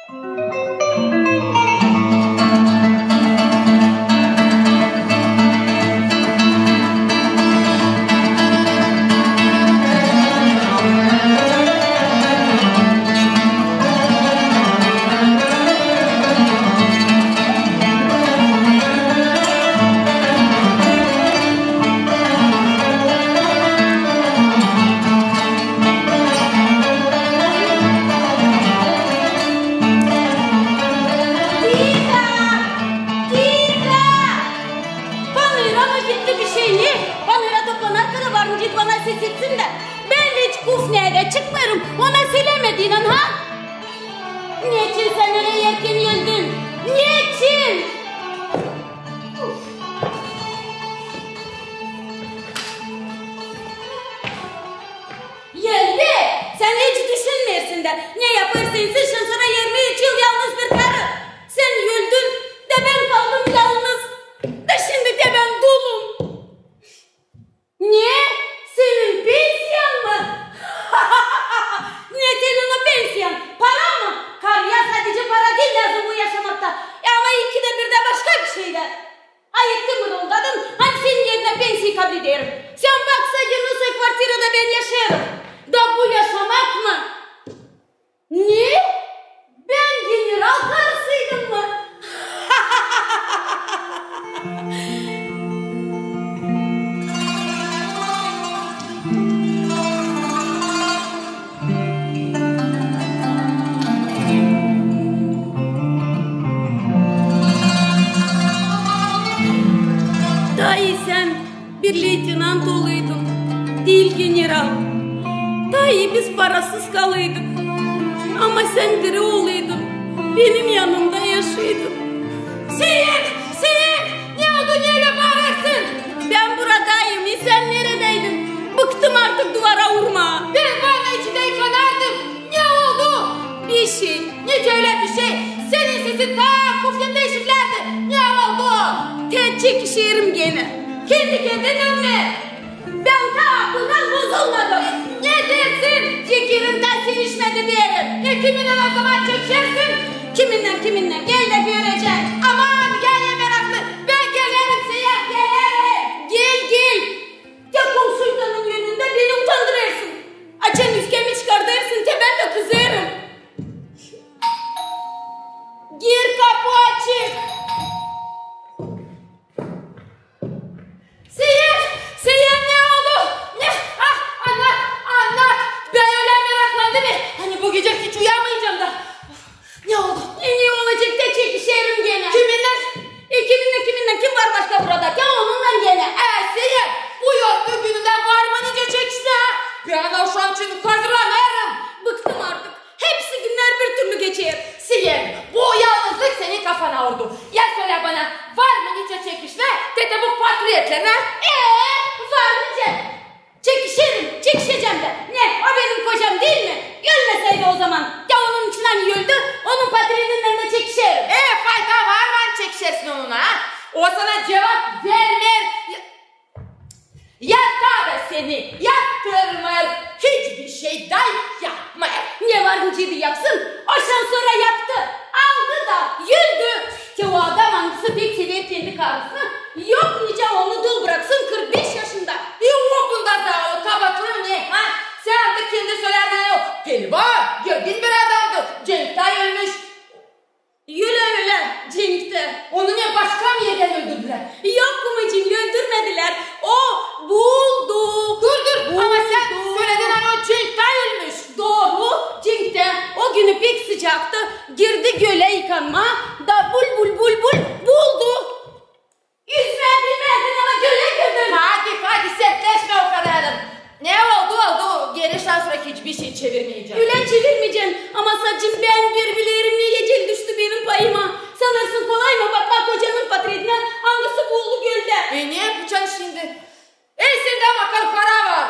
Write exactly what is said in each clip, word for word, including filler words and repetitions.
Tita! Tita! Panıra mı gitti bişey, ne? Panıra toplanarka da var nicä bana ses etsin dä. Bän hiç kufneyä dä çıkmêêrım, ona sölemediynan, ha? Neçin sän ölä erken öldün? Neçin? Uf. Yelbi, sän hiç düşünmeersin dä, ne yapêrsın, sän şansına irmi üç yıl yalnız bir karı. Sän öldün, da bän kaldım yalnız. Da şindi dä bän dulum. Ne? Senin pensiyan mı? Ne senin o pensiyan? Para mı? Karıya sadecä para diil lääzım bu yaşamakta. E, ama ikidä birdä başka bişeylär. Ay, ettin mıroldadın, ani senin erinä pensiya kabul ederim. Sän bak sadecä, nasıl kvartirada bän yaşêêrım. Da bu yaşamak mı? Ne? Bän general karısıydım mı? Taa ii sän bir leytenant oluydun, diil general. Taa ii biz parasız kalıydıq. Ama sän diri oluydun, benim yanımda yaşaydın. Seyit! Seyit! Ne oldu, ne ölä baarêrsın? Bän buradayım, e sän neredäydin? Bıktım artık duvara urmaa. Bän vannanın içindä yıkanardım. Ne oldu? Bişey. Nicä ölä bişey? Senin sesin taa kufnedä eşitilärdi. Ne oldu? Te çekişerim genä. Kendi-kendinä mi? Bän taa aklımdan bozulmadım. Ne deersin? Fikirim taa siişmedi deerim. E, kiminnän o zaman çekişersin? Kiminnän, kiminnän? Gel dä görecäm. Aman, gel, ne meraklı. Bän gelerim, Seyit, gelerim. Gel, gel. Tek komşuytanın önündä beni utandırêrsın. Açan üfkemi çıkardêrsın, te bän dä kızêrım. Gir, kapu açık. Seyit, Seyit, ne oldu? Ne? Ah, annat, annat. Bän ölä meraklandım, e, ani bu gecä hiç uyamayacam da. Ne oldu? E, ne olacek da, çekişerim genä. Kiminnän? E, kiminnän, kiminnän? Kim var başka burada? Taa onunnan genä. E, Seyit, bu yorgun günündä var mı nicä çekişmää? Bän akşam için hazırlanêrım. Bıktım artık. Hepsi günnär bir türlü geçer. Seyit, bu yalnızlık seni kafana urdu. Ya sölä bana, var mı nicä çekişmää, te dä bu portretlerlän, ha? E, var nicä. Çekişerim, çekişecäm dä. Ne, o benim kocam diil mi? Ölmesäydi o zaman. Ya onun için ani öldü, onun portretinnän dä çekişerim. E, fayda var mı ani çekişersin onunnan, ha? O sana cuvap vermeer. Ya-, yatar da seni yatırmêêr, hiçbir şey dä yapmêêr. Ne var nicä dä yapsın? O şansora yaptı. Aldı da öldü. Te o adam, angısı pek sever kendi karısını, yok nicä onu dul bıraksın kırk beş yaşında. E, o bunda da o kabaatlı mı ne, ha? Sän artık kendi sölärdin, o Pelivan, gergin bir adamdı, cenktä ölmüş. Ölä, ölä, cenktä. Onu ne, başka mı erdän öldürdülär? Yok, kumacıım, öldürmedilär. O buldu. Dur, dur, ama sän söledin, ani o cenktä ölmüş. Dooru, cenktä. O günü pek sıcaktı. Girdi gölä yıkanmaa, da bul, bul, bul, bul, buldu. Üzmää bilmäzdin, ama gölä girdin. Hadi, hadi, sertleşmä o kadarın. Ne oldu, oldu. Geeri şansora hiçbir şey çevirmeycäm. Ölä çevirmeycän, ama, sadıcıım, bän bir bilerim, ne ecel düştü benim payıma. Sanêrsın kolay mı bakmaa kocanın portretinä, angısı bulundu göldä? E, ne yapacan şindi? Ey, sendä makar para var.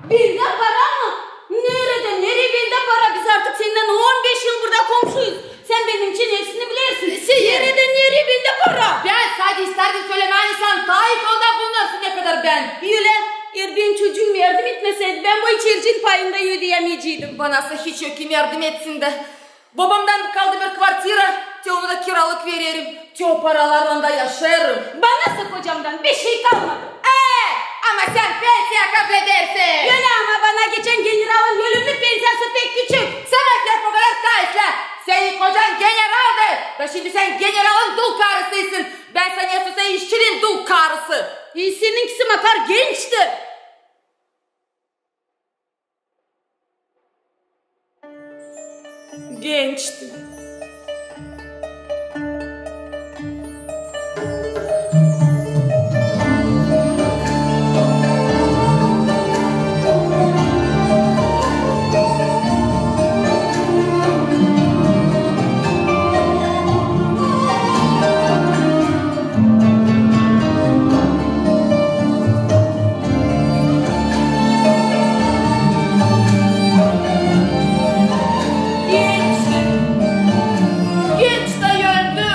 Bendä para mı? Neredä, nereyi bendä para? Biz artık sennän on beş yıl burada komşuyuz. Sän benim için hepsini bilersin. Neredä, nereyi bendä para? Bän sade istärdim sölemää, ani sän taa ii kolda bulunêrsın, ne kadar bän. Ölä, eer benim çocuum yardım etmeseydi, bän bu içercin payını da ödeyämeyeceydim. Bana sa hiç yok kim yardım etsin dä. Bobamdan kaldı bir Da kiralık vererim. Te o paralarlan da yaşêêrım. Bana sa kocamdan bişey kalmadı. E, ama sän pensiya kabledersin. Ölä, ama bana geçän generalın ölümlük pensiyası pek küçük. Sana kerpogara kayısla. Senin kocan generaldı. Da şindi sän generalın dul karısıysın. Bän sa nesoysa işçinin dul karısı. E, seninkisi makar gençti. Gençti. Gençti. Genç da öldü.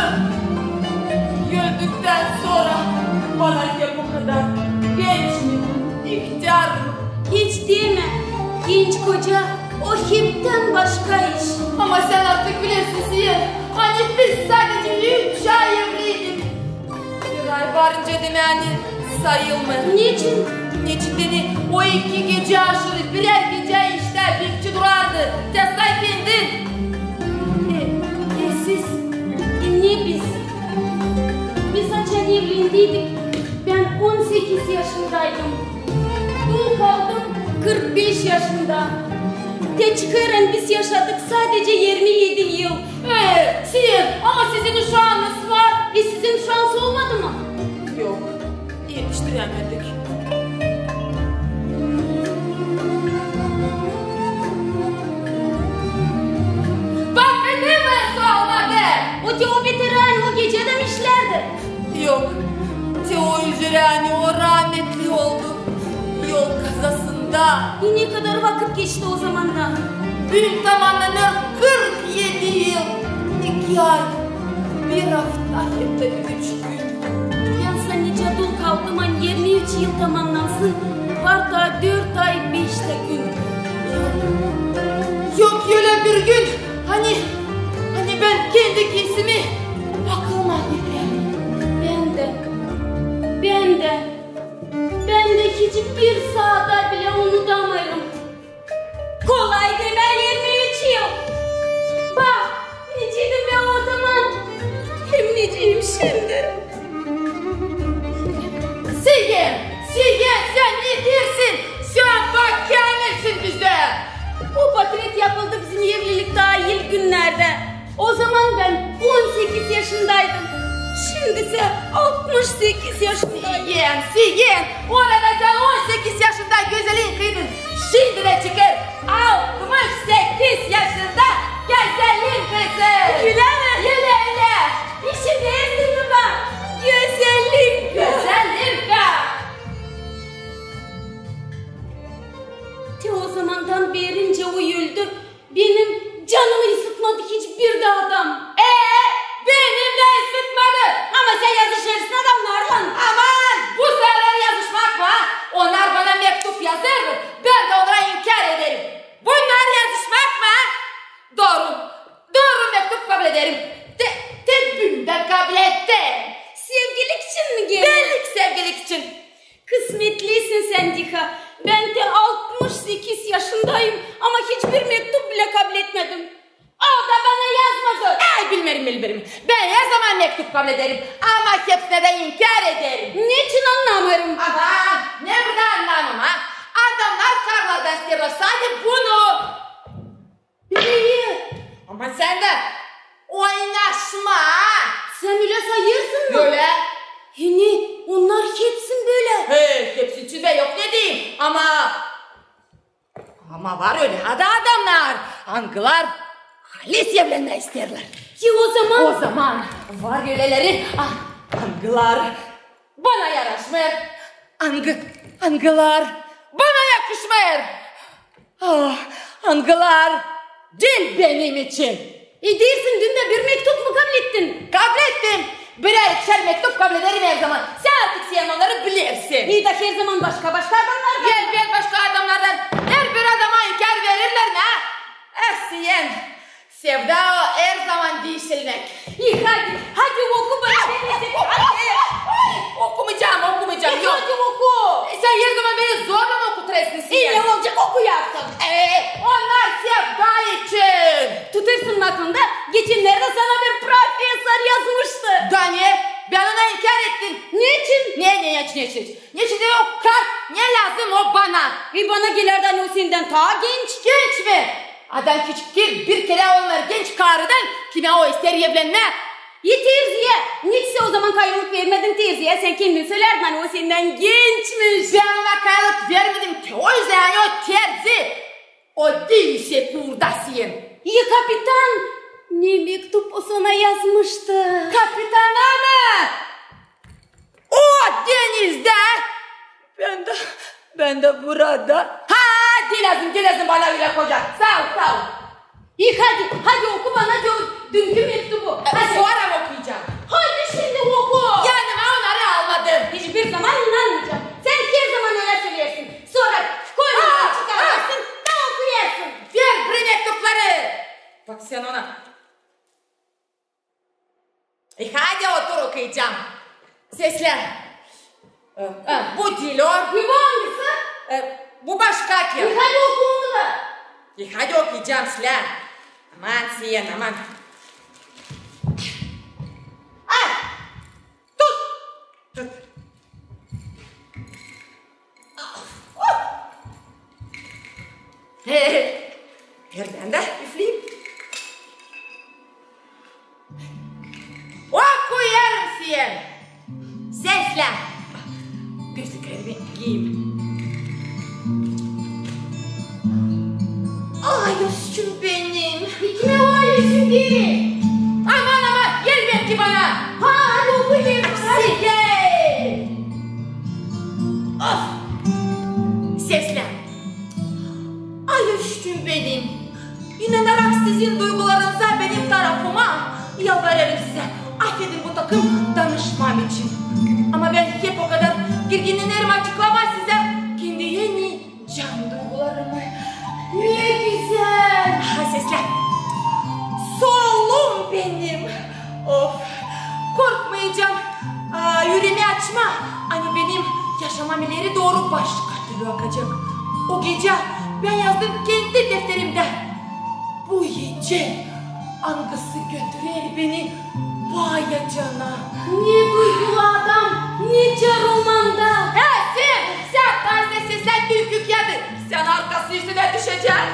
Öldüktän sora bana hep o kadar gençti, ihtärdı. Genç demä, genç koca, o heptän başka iş. Ama sän artık bilersin, Siyen, ani biz sadece üç ay evliydik. Bir ay varınca demää ani sayılmêêr. Neçin? Neçin deyni, o iki gecä aşırı birär gecä iştä bekçi durardı. Te say kendin. E, e, siz, e, ne biz? Biz açan evlendiydik, bän on sekiz yaşındaydım. Dul kaldım kırk beş yaşında. Te çıkêrın, biz yaşadık sadece irmi edi yıl. E, Siyen, ama sizin uşaanız var. E, sizin uşaanız olmadı mı? Yok, etiştirämedik. Bak, ne demäk olmadı? O te o beter ani o gecä dä işlärdi. Yok, te o üzerä ani o rametli oldu yol kazasında. E, ne kadar vakıt geçti o zamandan? Büün tamannanêr kırk edi yıl, iki ay, bir afta hem dä üç gün. Bän sa nicä dul kaldım, ani irmi üç yıl tamannansın, var taa dört ay, beş dä gün. Yok ölä bir gün, ani, ani bän kendi kendimi aklıma getirämeerim. Bän dä, bän dä, bän dä hiç bir saata bilä unutamêêrım. Kolay demää irmi üç yıl. Bak, niceydim bän o zaman, hem niceyim şindi. Siyen, Siyen, sän ne deersin? Sän bak, käämilsin bizdä. O portret yapıldı bizim evlilik taa ilk günnerdä. O zaman bän on sekiz yaşındaydım. Şindi sä altmış sekiz yaşındayım. Siyen, Siyen, o arada sän on sekiz yaşında gözelinkıydın. Şindi dä çıkêr altmış sekiz yaşında gözelinkıysın. Ölä mi? Ölä, ölä. İşidersin mi bak? Gözelinkı. Gözelinkı. Te o zamandan beeri, nicä o öldü, benim canımı sıkmadı hiç bir dä adam. E, benim dä sıkmadı. Ama sän yazışêrsın adamnarlan. Aman, bu saatlär yazışmak mı? Onnar bana mektup yazêr, bän dä onnara inkär ederim. Bunnar yazışmak mı? Dooru, dooru mektup kablederim. Te, te büün dä kablettim. Sevgilik için mi genä? Belli ki sevgilik için. Kısmetliysin sän, Diha. Bän te altmış sekiz yaşındayım, ama hiç bir mektup bilä kabletmedim. O da bana yazmadı. Ay, bilmeerim, bilmeerim. Bän her zaman mektup kablederim, ama hepsinä dä inkär ederim. Neçin, annamêêrım. Aha, ne burada annamam, ha? Adamnar karılardan isteerlär sade bunu. Ölä. Ama sän dä oynaşma, ha? Sän ölä sayêrsın mı? Ölä. Ani onnar hepsin bölä? He, hepsini için bän yok ne deyim. Ama, ama var ölä da adamnar, angılar halis evlenmää isteerlär. Ki o zaman? O zaman var öläleri, ah, angılar bana yaraşmêêr, angı, angılar bana yakışmêêr. Ah, angılar diil benim için. E, deersin, dün dä bir mektup mu kablettin? Kablettim. Birär ikişär mektup kablederim her zaman. Sän artık, Siyen, onnarı bilersin. E, da her zaman başka-başka adamnardan. Elbet, başka adamnardan. Herbir adama inkär verirlär, ne? Eh, Siyen, sevda o her zaman diişilmäk. İh, Geçennerdä sana bir professor yazmıştı. Da ne? Bän onu inkär ettim. Neçin? Ne, ne, neçin, neçin, neçin? Neçin dä o kart, ne lääzım o bana? E, bana geler dä, ani o sendän taa genç. Genç mi? Adam hiç bir kerä olmêêr genç karıdan, kimä o isteer evlenmää. E, terziyä. Neçin sä ozaman kayıllık vermedin terziyä? Sän kendin sölerdin, ani o sendän gençmiş. Bän ona kayıllık vermedim, te o üzä, ani o terzi. O diil işä kurdu seni. E, kapitan, ne mektup o sana yazmıştı? Kapitana mı? O denizdä. Bän dä, bän dä burada. Ha, diil lääzım, diil lääzım bana ölä koca. Saa ol, saa ol. E, hadi, hadi oku bana dü-, dünkü mektubu. E, hadi. Sora okuyacam. Hadi şindi oku. Yanıma onnarı almadım. Hiçbir zaman inanmayacam. Sän herzaman ölä söleersin. Sora koynundan çıkararsın da okuyarsın. Ver bu mektupları. Bak sän ona. E, hadi otur, okuyacam. Seslä. E, e, bu diil o. Bu angısı? E, bu başka kim? E, hadi oku onu da. E, hadi okuyacam, seslä. Aman sän, aman. Ay! Tut! Tut! Ver bän dä üfleyim. Okuyêrım sän. Seslä. Gözlüklerimi giyeyim. Ay, üstüm benim. Kimä o ay üstün benim? Aman, aman, elbetki bana. Ha, hadi oku, elbetki. Sän. Of. Seslä. Ay, üstüm benim. İnanarak sizin duygularınıza benim tarafıma, yalvarêrım sizä, afedin bu takım danışmam için. Ama bän hep o kadar gerginnenerim açıklamaa sizä kendi en can duygularımı. Ne gözäl! Ha, seslä. Solum benim. Of, korkmayacam, a, üreemi açmaa, ani benim yaşamam ileri dooru başka türlü akacek. O gecä bän yazdım kendi defterimdä. Bu ecä angısı götürer beni bayacana. Ne duygulu adam, nicä romanda. Hä, sän, sän, tansä seslä, tükük yadı. Sän arkası üstünä düşecän.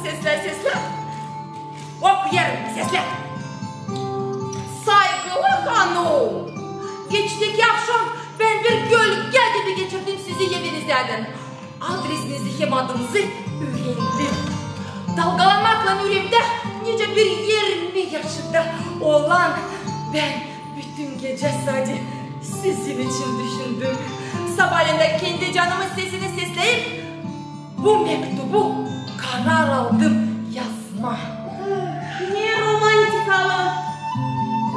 Seslä, seslä. Okuyêrım, seslä. Saygılı hanım, geçteki avşam bän bir gölgä gibi geçirdim sizi evinizdän. Adresinizi hem adınızı üürendim. Dalgalanmaklan üreemdä nicä bir irmi yaşında oolan bän bütün gecä sade sizin için düşündüm. Sabaalän dä kendi canımın sesini sesleyip, bu mektubu karar aldım yazmaa. Ne romantikalı.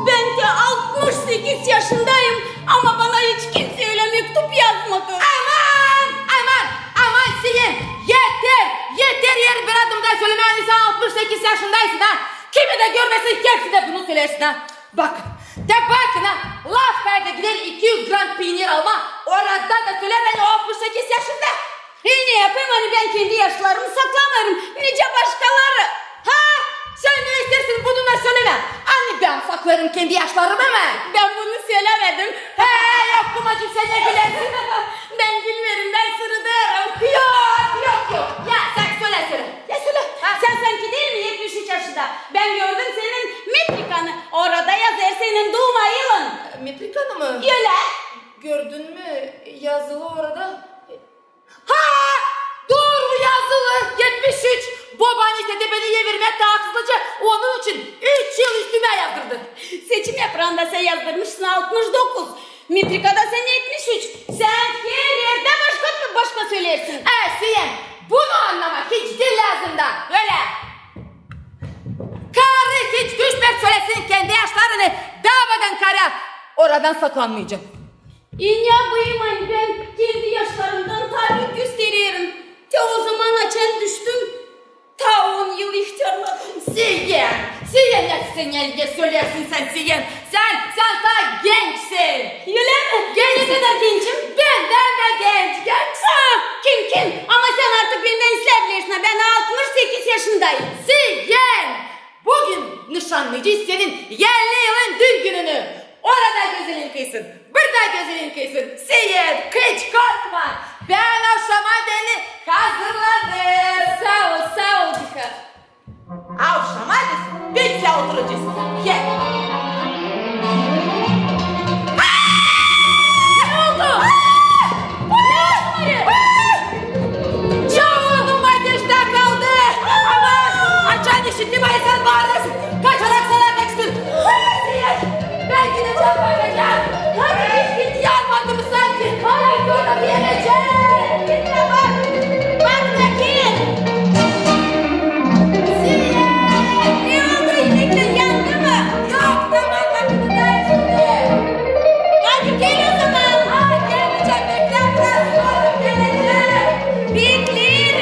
Bän te altmış sekiz yaşındayım, ama bana hiç kimsey ölä mektup yazmadı. Aman, aman, aman, sän, eter, eter, eer bir adım da sölemää, ani sän altmış sekiz yaşındaysın, ha? Kimi dä görmäsin, hepsinä bunu söleersin, ha? Bakın, te bakın, ha, lafkaya da gider iki üz gram piinir almaa, orada da söleer, ani altmış sekiz yaşında. E, ne yapayım, ani bän kendi yaşlarımı saklamêêrım, nicä başkaları. Ha, sän ne isteersin bununnan sölemää? Ani bän saklêêrım kendi yaşlarımı mı? Bän bunu sölämedim. He, yok, kumacık, sän ne bilersin? Bän bilmeerim, bän sırıdêrım. Yok, yok, yok. Ya, sän sölä, sölä. Ya, sölä. Ha? Sän sanki diil mi etmiş üç yaşında? Bän gördüm senin metrikanı. Orada yazêr senin duuma yılın. Metrikanı mı? Ölä. Gördün mü? Yazılı orada. Ha! Dooru yazılı, etmiş üç. Boban istedi beni evirmää taa hızlıca, onun için üç yıl üstümä yazdırdı. Seçim yapranda sän yazdırmışsın altmış dokuz. Metrikada sän etmiş üç. Sän her erdä başka, başka söleersin. E, sän bunu annamaa hiç diil lääzım da, ölä. Karı hiç düşmär sölesin kendi yaşlarını, davadan karı oradan saklanmayacam. E, ne yapayım, ani bän kendi yaşlarımdan taa büük göstererim. Te ozaman, açan düştüm, taa on yıl ihtärladım. Sän, sän, ne sän, ne söleersin sän, sän? Sän, sän taa gençsin. Ölä mi? Genç. Ne kadar gençim? Bendän dä genç, genç. Ha, kim, kim? Ama sän artık bendän islää bilersin, bän altmış sekiz yaşındayım. Sän! Büün nışannayacez senin elli yılın düün gününü. Orada gözlerin kaysın, burada gözlerin kaysın. Seyret, hiç korkma. Bän avşama beni hazırladım. Saa ol, saa ol, Dika. Avşama biz pek gözäl oturacez. Gel. Aa! Ne oldu? Aa! Aa! Canım ateştä kaldı. Ama açan işittim, ay sän bana kaçarak sana kaçtın. Ay, Seyret, bän gidecäm, bakacam. Hadi git, git, yanmadı mı sanki? Ay, sora diyecäm. Git, bak. Bak bakayım. Seyret, ne oldu, inekler yandı mı? Yok, tamam, bakın, daha şimdi. Hadi gel o zaman. Aa, gelmeyecäm, bekle biraz, sora gelecäm. Bekleerim.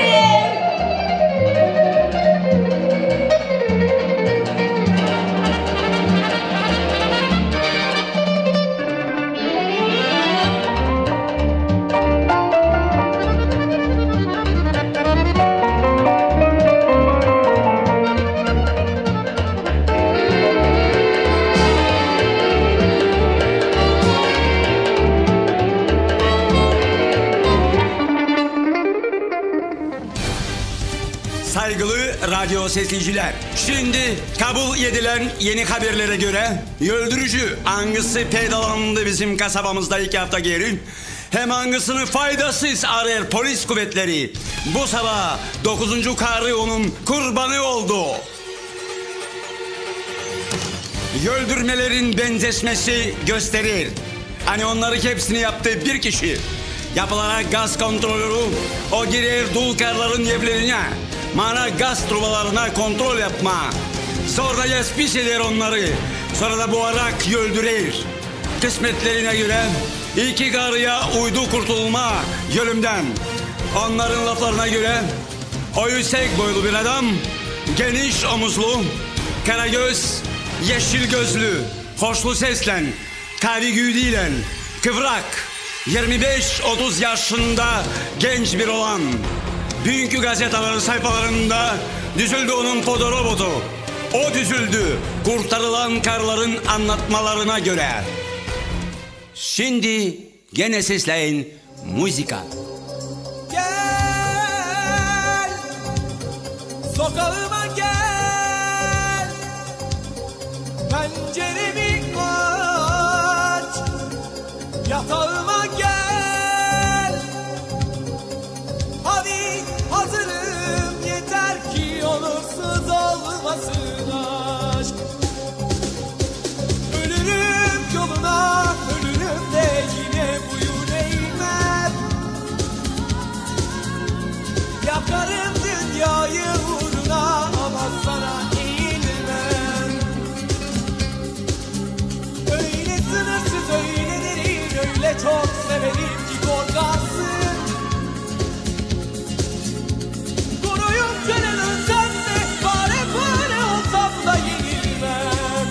Saygılı radyo sesleyicilär, şindi kabul edilän eni haberlerä görä, öldürücü, angısı peydalandı bizim kasabamızda iki afta geeri, hem angısını faydasız arêêr polis kuvetleri, bu sabaa dokuzuncu karı onun kurbanı oldu. Öldürmelerin benzeşmesi gösterer, ani onnarı hepsini yaptı bir kişi. Yapılarak gaz kontrolörü, o girer dul karıların evlerinä, maana gaz trubalarına kontrol yapmaa. Sora da yespis eder onnarı, sora da buarak öldürer. Kısmetlerinä görä, iki karıya uydu kurtulmaa ölümdän. Onnarın laflarına görä, o üüsek boylu bir adam, geniş omuzlu, karagöz, eşil gözlü, hoşlu seslän, kaavi güüdüylän, kıvrak, irmi beş otuz yaşında genç bir oğlan. Büünkü gazetaların sayfalarında düzüldü onun fotorobotu. O düzüldü, kurtarılan karıların annatmalarına görä. Şindi genä sesläyin muzıka. Gel, sokağıma gel, penceremi aç, yatağıma gel. Hadi hazırım, yeter ki onursuz olmasın aşk. Ölürüm yoluna, ölürüm de yine boyun eğmem. Yakarım dünyayı uğruna ama sana eğilmem. Öyle sınırsız, öyle derin, öyle çok severim ki korkarsın. Koruyup canını sen de, pare pare olsam da yenilmem.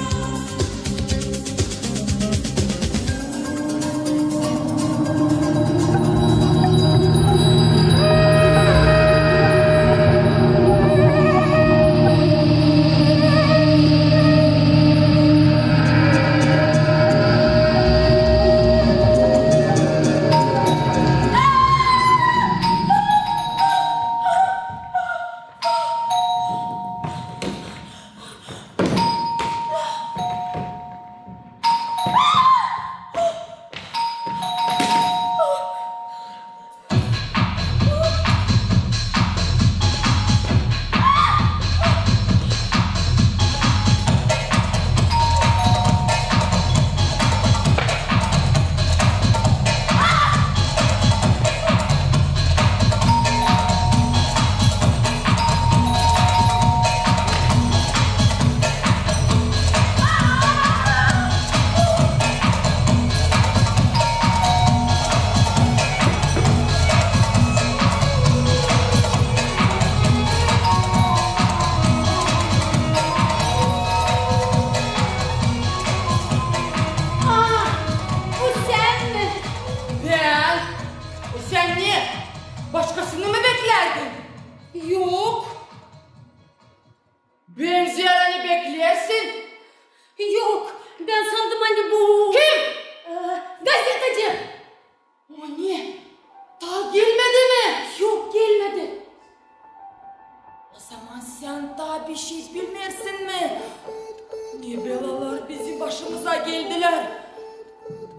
başımıza geldilär.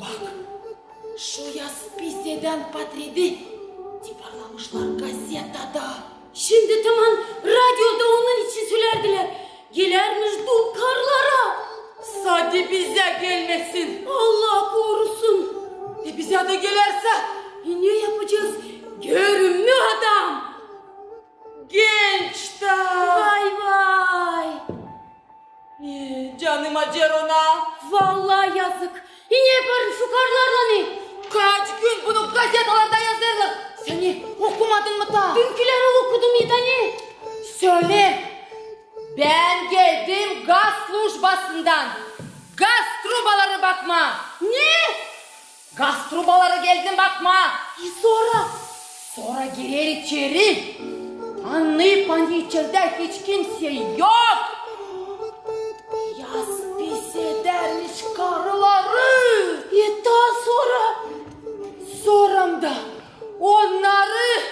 Bak, şu yaz pis edän potredi tiparlamışlar gazetada. Şindi taman radioda onun için sölärdilär. Gelärmiş dul karılara. Sade bizä gelmesin. Allah korusun. E, bizä dä gelärsä? E, ne yapacez? Görünnü adam. Genç da. Vay, vay. E, canım acır ona. Valla yazık. E, ne yaparım şu karılarlan? Kaç gün bunu gazetalarda yazêrlar. Sän okumadın mı ta? Dünküleri okudum, ya da ne? Sölä. Bän geldim gaz slujbasından. Gaz trubaları bakmaa. Ne? Gaz trubaları geldim bakmaa. E, sora? Sora girer içeri. Annêêrım, ani içerdä hiç kimsey yok. Yaz pis edärmiş karıları. E, taa sora? Sora da onnarı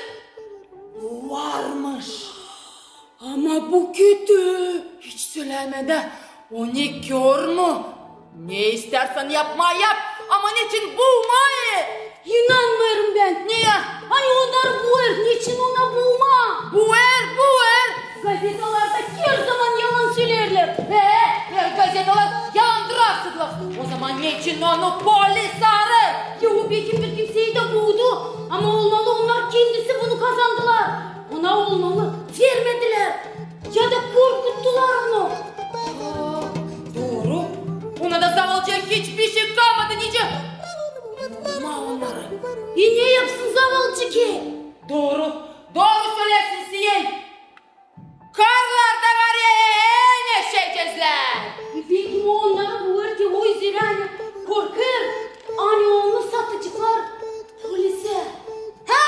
buarmış. Ama bu kötü. Hiç sölämedä, o ne kör mü? Ne istärsän yapmaa yap, ama neçin buumaa? İnanmêêrım bän. Neçin? Ani onnar buer, neçin ona buumaa? Buer, buer. Gazetalarda her zaman yalan söleerlär. E, e, gazetalar yalandır aslında. O zaman neçin onu polis arêêr? Ya o bekim bir kimseyi dä buudu. Ama olmalı, onnar kendisi bunu kazandılar. Ona olmalı, vermedilär. Ya da korkuttular onu. Aa, dooru. Ona da zavallıcıya hiçbir şey kalmadı, nicä buumaa onnarı. E, ne yapsın zavallıcık? Dooru, dooru söleersin, Siyen. Karılar da var ya, e, ne işeyecezlär. E, bekim o onnarı buer te o üzerä, ani korkêr, ani onu sataceklar polisä. Ha,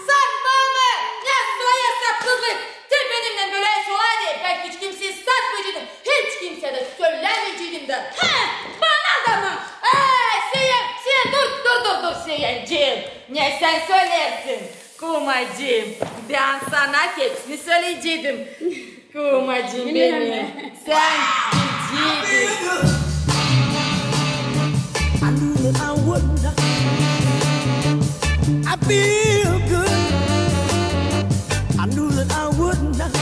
satmaa mı? Ne soy satsızlık! Te benimnän bölä iş olaydı, bän hiç kimseyi satmayaceydım, hiç kimseyä dä sölämeyeceydim dä. Ha, bana da mı? Ee, Siyen, Siyen, dur, dur, dur, dur, Siyencim. Ne sän söleersin? Kumacım, bän sana hepsini söleyeceydim. Kumacım benim, sän bileceydin. I knew that I would not. I feel good. I knew that I would not.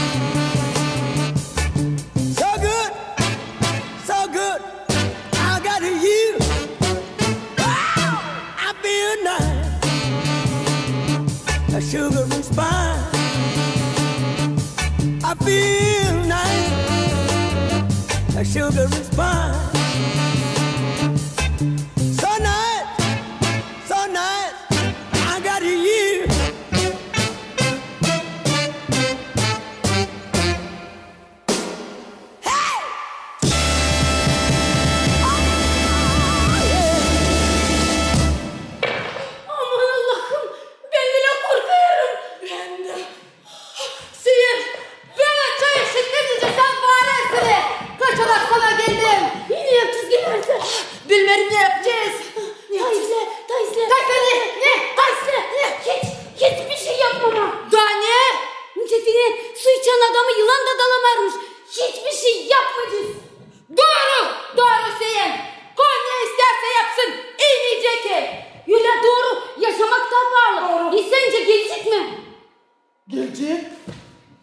So good, so good. I got you. Oh, I feel nice. A sugar and spice. I feel nice. A sugar and spice. So nice, so nice. I got you. Aman Allahım, bän bilä korkêrım. Bän dä. Siyen, bölä şey işittim, nicä sän buarêrsın. Kaçarak sana geldim. Ne yapacez gelärsä? Bilmeerim, ne yapacez. Taa izlä, taa izlä. Taa izlä ne? Ne? Taa izlä ne? Hiç, hiçbir şey yapmamaa. Da ne? Nicä deyni, su içän adamı yılan da dalamêêrmış. Hiçbir şey yapmayacez. Dooru, dooru, Siyen. Ko ne istärsä yapsın, inecek. Ölä dooru, yaşamak taa paalı. Dooru. E, sencä gelecek mi? Gelecek.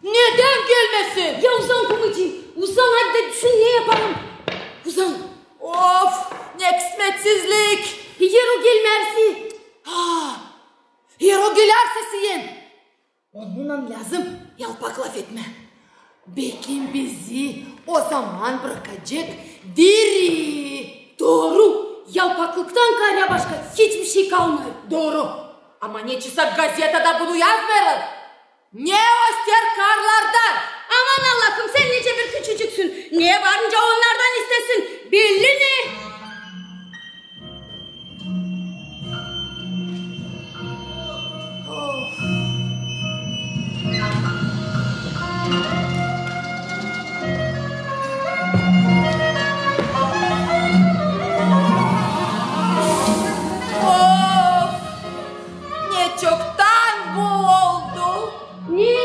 Nedän gelmesin? Ya uzan, kumacım, uzan, hadi dä düşün, ne yaparım. Uzan. Of, ne kısmetsizlik. Eer o gelmärsä? Ha, eer o gelärsä, Siyen, onunnan lääzım yalpak lafetmää. Bekim bizi o zaman brakacek diri. Dooru, yalpaklıktan kaarä başka hiçbir şey kalmêêr. Dooru. Ama neçinsä gazetada bunu yazmêêrlar. Ne öster karılardan? Aman Allahım, sän nicä bir küçücüksün. Ne var nicä onnardan istesin, belli mi? Of. Of! Ne çoktan bu oldu? Ne?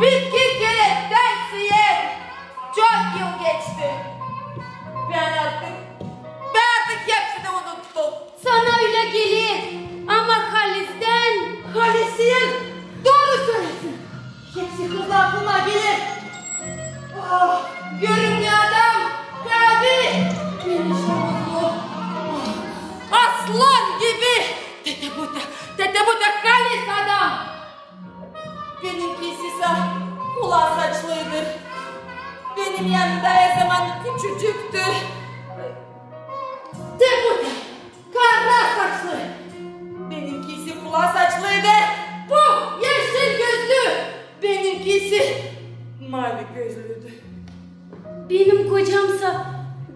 Bitki kerektän, Siyen, çok yıl geçti. Te bu da kara saçlı. Benimkisi kula saçlıydı. Bu eşil gözlü. Benimkisi mavi gözlüydü. Benim kocamsa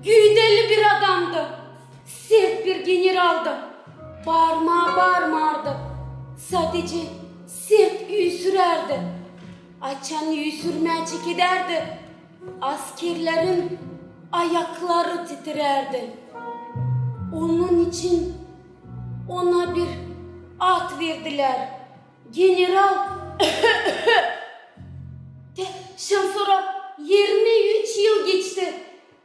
güüdeli bir adamdı. Sert bir generaldı. Baarmaa baarmardı. Sadece sert üüsürärdi. Açan üüsürmää çekederdi, askerlerin ayakları titirärdi. Onun için ona bir ad verdilär. General. Te şan sora irmi üç yıl geçti.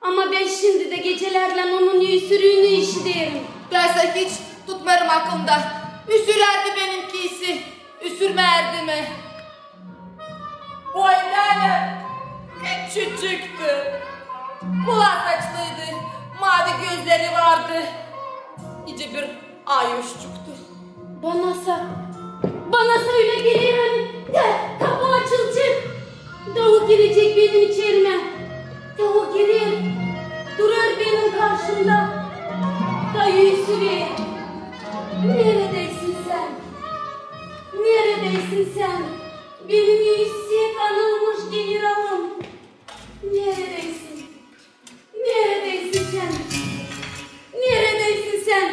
Ama bän şindi dä gecelerlän onun üüsürüünü işiderim. Bän sä hiç tutmêêrım aklımda, üüsürärdi benimkisi, üüsürmärdi mi? Boyu da küçücüktü. Kula saçlıydı, mavi gözleri vardı. İcä bir ay uşçuktu. Bana sä, bana sä ölä geler, ani dä kapu açılacek, da o girecek benim içerimä. Da o geler, durêr benim karşımda, da üüsürer: "Neredäysin sän? Neredäysin sän, benim üüsek anılmış generalım? Neredäysin? Neredäysin sän? Neredäysin sän?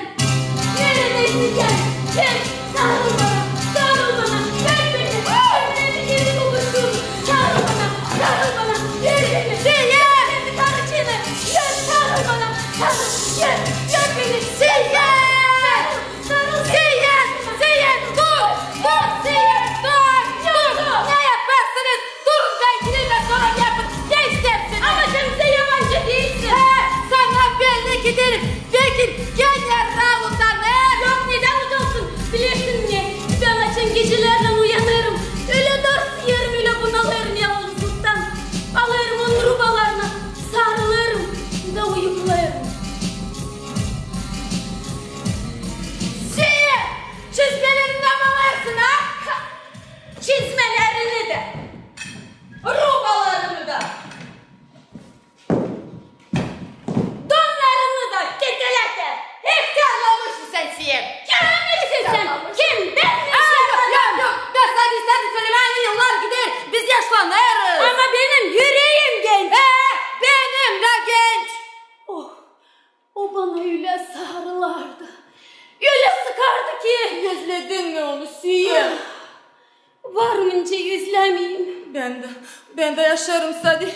Neredäysin sän? Gel, sarıl bana, sarıl bana, öp beni, öp beni, geri buluştuk. Sarıl bana, sarıl bana, öp beni, öp beni, karıçını, öp, sarıl bana, sarıl, öp, öp beni, sarıl, sarıl." Seyit, Seyit, dur, dur, Seyit, dur, dur. Ne yapêrsınız? Durun, bän gideyim, bän sora yapın. Ne isteersiniz? Ama sän bizä yabancı diilsin. He, sana belli ki diilim. Bekim general utanêr. Yok, nedän utansın? Bilersin ne? Bän açan gecelerlän uyanêrım, ölä darsıyêrım, ölä bunalêrım yalnızlıktan. Alêrım onu rubalarına, sarılêrım da uyuklêêrım. Seyit, çizmelerini dä mi alêrsın, ha? Çizmelerini dä, rubalarını da, donnarını da, ketelek dä. İhtärlamışsın sän, Seyit. Kim sän? Kim? Bän mi ihtärladım? Yok, yok, yok. Bän sana isteerim sölemää, ani yıllar gider, biz yaşlanêrız. Ama benim üreem genç. Ee, benim dä genç. Oh, o bana ölä sarılardı, ölä sıkardı ki. Özledin mi onu, Seyit? Ah, varınca özlämeyim. Bän dä, bän dä yaşêêrım sade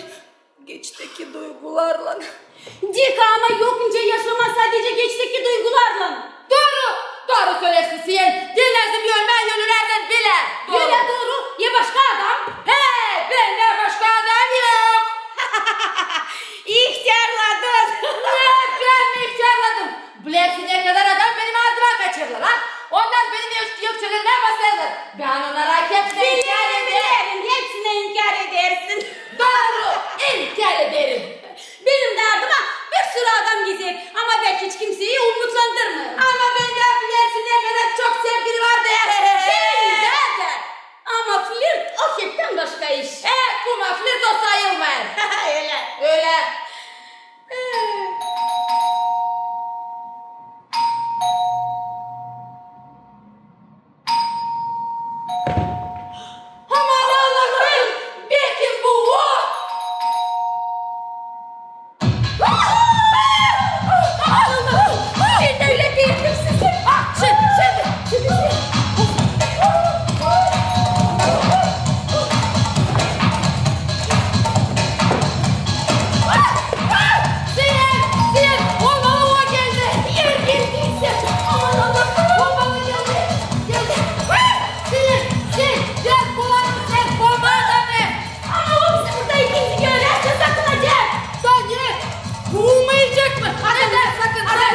geçteki duygularlan. Deka, ama yok nicä yaşamaa sadecä geçteki duygularlan. Dooru, dooru söleersin, Seyit. Diil lääzım ölmää ölülerdän bilä. Dooru. Ölä dooru, ya başka adam? He, bendä başka adam yok. İhtärladın. Ne, bän mi ihtärladım? Bilersin, ne kadar adam benim ardıma kaçêrlar, ha? Onnar benim ökçelerimi basêrlar. Bän onnara hepsinä inkär ederim. Bilerim, bilerim, hepsinä inkär edersin. Dooru, inkär ederim. Benim dä ardıma bir sürü adam gezer, ama bän hiç kimseyi umutlandırmêêrım. Ama bendä, bilersin, ne kadar çok sevgili vardır. Bendä dä. Ama flirt o heptän başka iş. E, kuma, flirt o sayılmêêr. Ölä. Ölä. Aman Allahım, bekim bu o! Bän dä ölä begendim sizi. Şindi, şindi, şindi. Seyit, Seyit, o, o, o geldi. Yer geldi. Aman Allahım, o bana geldi. Geldi. Seyit, Seyit, ver kulağını, ver, bomba adamı. Ama o bizi burada ikinci görerse sakınacek. Da ne? Kumayacek mı? Adam, sakın, sakın.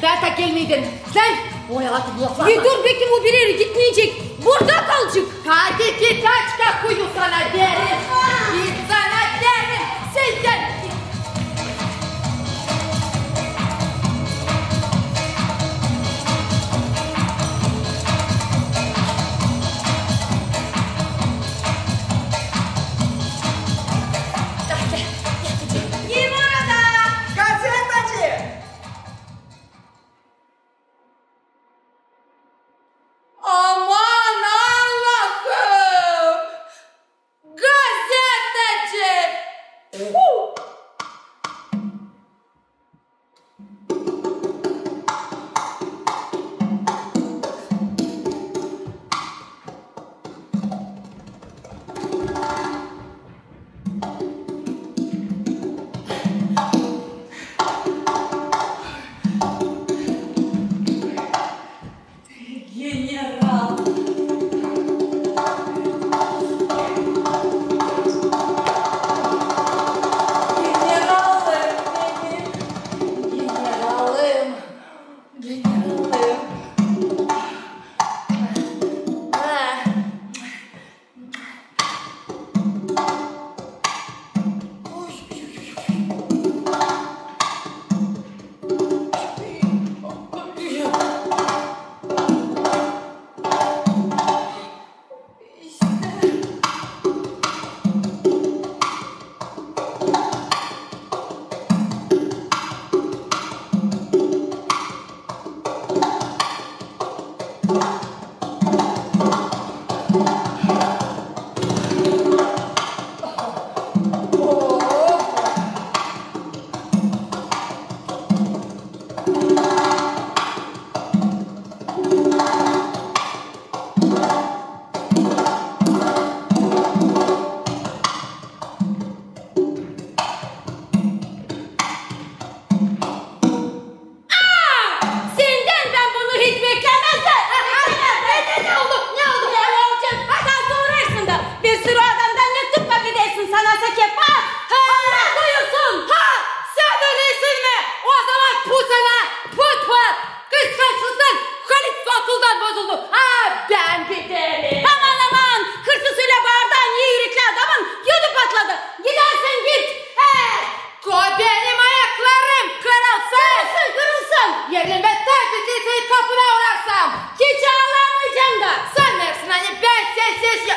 Bän taa gelmedim. Sän oyalatın laflarını. Bir dur, bekim o bir erä gitmeyecek. Burada kalacek. Hadi git, aç kakuyu, sana derim. Git, sana derim. Sän git. Kim orada? Gazetacı! Aman Allahım! Gazetacı! Tfu! General. Generalım benim. Generalım. Generalım. Ah. Aa! Sendän bän bunu hiç beklämäzdim. Ne, ne oldu? Ne oldu? Ne olacek? Taa sorarsın da, bir sürü adamdan mektup pakedersin sana, sakepaz. Ha! Allah duyursun. Ha! Sän öleysin mi? O zaman tfu sana, tfu-tfu! Kıskançlıktan Halit akuldan bozuldu. Ha, bän giderim. Aman, aman! Hırsız ölä baardı, ani iirikli adamın ödü patladı. Gidersin, git! He! Ko benim ayaklarım kırılsa, kırılsın, kırılsın! Erimä taa bir kerä seni kapına uurarsam, hiç aalamayacam da. Sanêrsın, ani bän sensiz ya...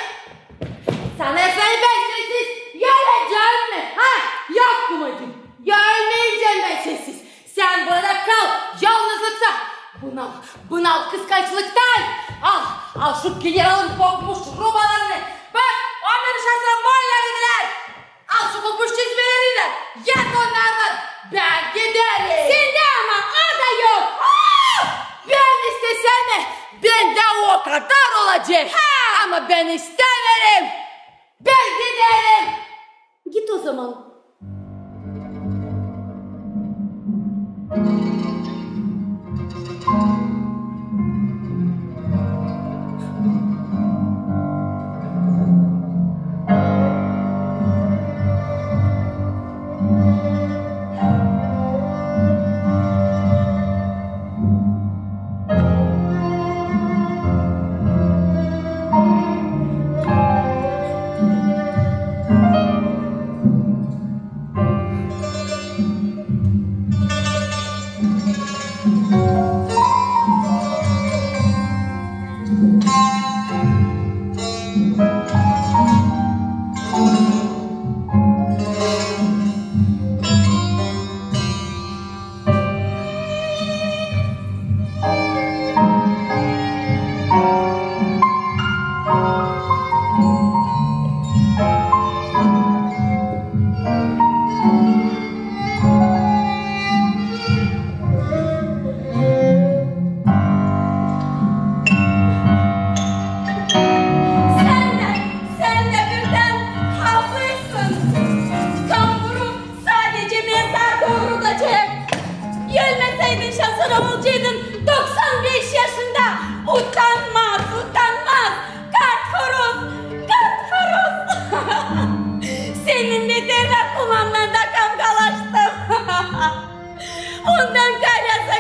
Sanêrsın, ani bän sensiz ölecäm mi? Ha? Yok, kumacım, ölmeyecäm bän sensiz. Sän burada kal, yalnızlıkta. Bunal, bunal kıskançlıktan. Al, al şu generalın kokmuş rubalarını. Bak, onları şansına molya dediler. Al şu kokmuş çizmeleri dä, yat onnarlan. Bän giderim. Sendä ama o da yok. Aa! Bän istesem dä, bendä o kadar olacek. Ha! Ama bän istämeerim. Bän giderim. Git o zaman.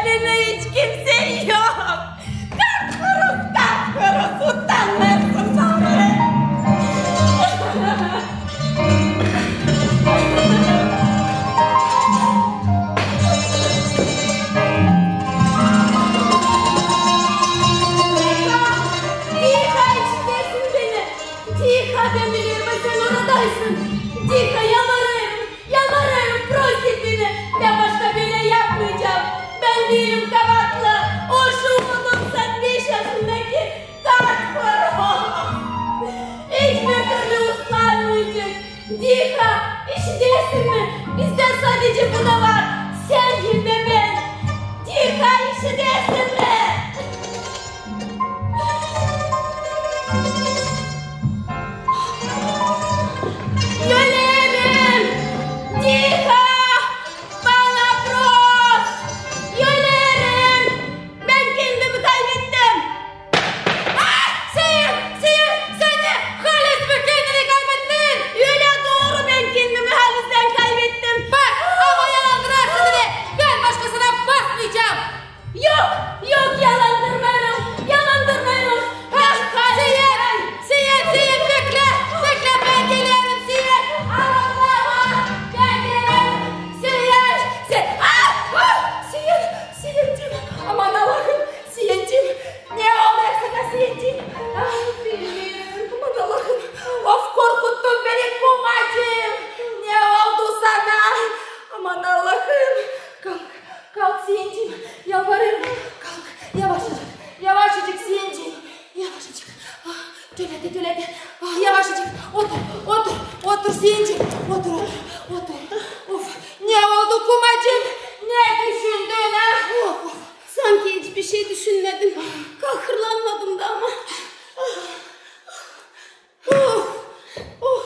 Bendä hiç kimsey yok. Kart-horoz, kart-horoz, utanmêêrsın beni. Diha, işidersin beni. Diha, bän bilerim, sän oradaysın. Diha, yalvarêrım. Yalvarêrım, prost et beni, bän başka bölä yapmayacam. Bän diilim kabaatlı, o şu ondan beş yaşındakı kart-horoz. Hiçbir türlü uslanmayacek. Diha, işidersin mi? Bizdä sadece bu da var. Sän hem dä bän. Diha, işidersin mi? Ölerim! Diha! Bana prost! Ölerim! Bän kendimi kaybettim! Ah! Seyir! Seyir! Sän ne? Halis mi kendini kaybettin? Ölä dooru, bän kendimi halizdän kaybettim. Bak, ama yalandırarsın bile. Bän başkasına basmayacam. Yok, yok, yalandırmêêrım, yalandırmêêrım. Ah, Seyir, Seyir, Seyir, beklä, beklä, bän gelerim, Seyir. Aman, aman, bän gelerim, Seyir, Seyir, ah, ah, Seyir, Seyircim, aman Allahım, Seyircim, ne olêr sana, Seyircim? Ah, bilmeerim. Aman Allahım, of, korkuttun beni, kumacım, ne oldu sana? Aman Allahım, kalk. Kalk, Seyircim, yalvarêrım, kalk, yavaşacık, yavaşacık, Seyircim, yavaşacık. Ah, töledi, töledi. Ah, yavaşacık, otur, otur, otur, Seyircim, otur, otur, otur. Of, ne oldu, kumacım, ne düşündün, ah? Of, of. Sanki hiç bir şey düşünmedim, kahırlanmadım da ama. Ah, ah. Oh, oh,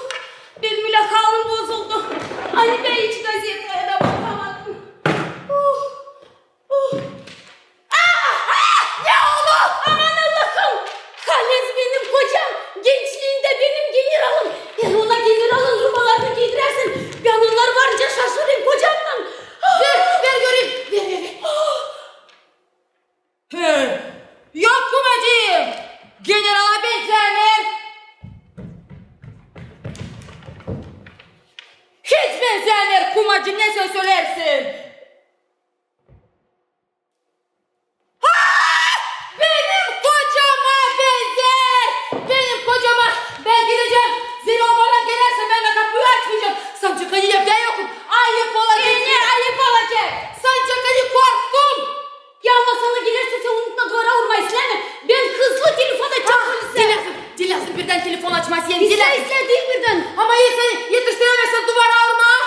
benim ölä halım bozuldu. Ani bän hiç gazetaya da bakamadım. Oh, oh. Aa, aa, ne oldu? Aman Allahım! Haliz benim kocam, gençliindä benim generalım. Eer ona generalın rubalarını giydirersin, bän onnarı varınca şaşırêrım kocamnan. Ver, ver göreyim, ver, ver, ver. Ah! He, yok, kumacım, generala benzämeer. Hiç benzämeer, kumacım, ne sän söleersin? Ha! Benim kocama benzeer! Benim kocama! Bän gidecäm, zerä o bana gelärsä, bän dä kapuyu açmayacam. Sancak ani evdä yokum, ayıp olacek. E, ne ayıp olacek? Sancak ani korktum. Ya ama sana gelärsä, sän unutma, duvara urma, islää mi? Bän hızlı telefon açacam polisä. Diil lääzım, diil lääzım birdän telefon açmaa, Seyir, diil lääzım. İslää, islää, diil birdän. Ama sän etiştirämeersin duvara urmaa.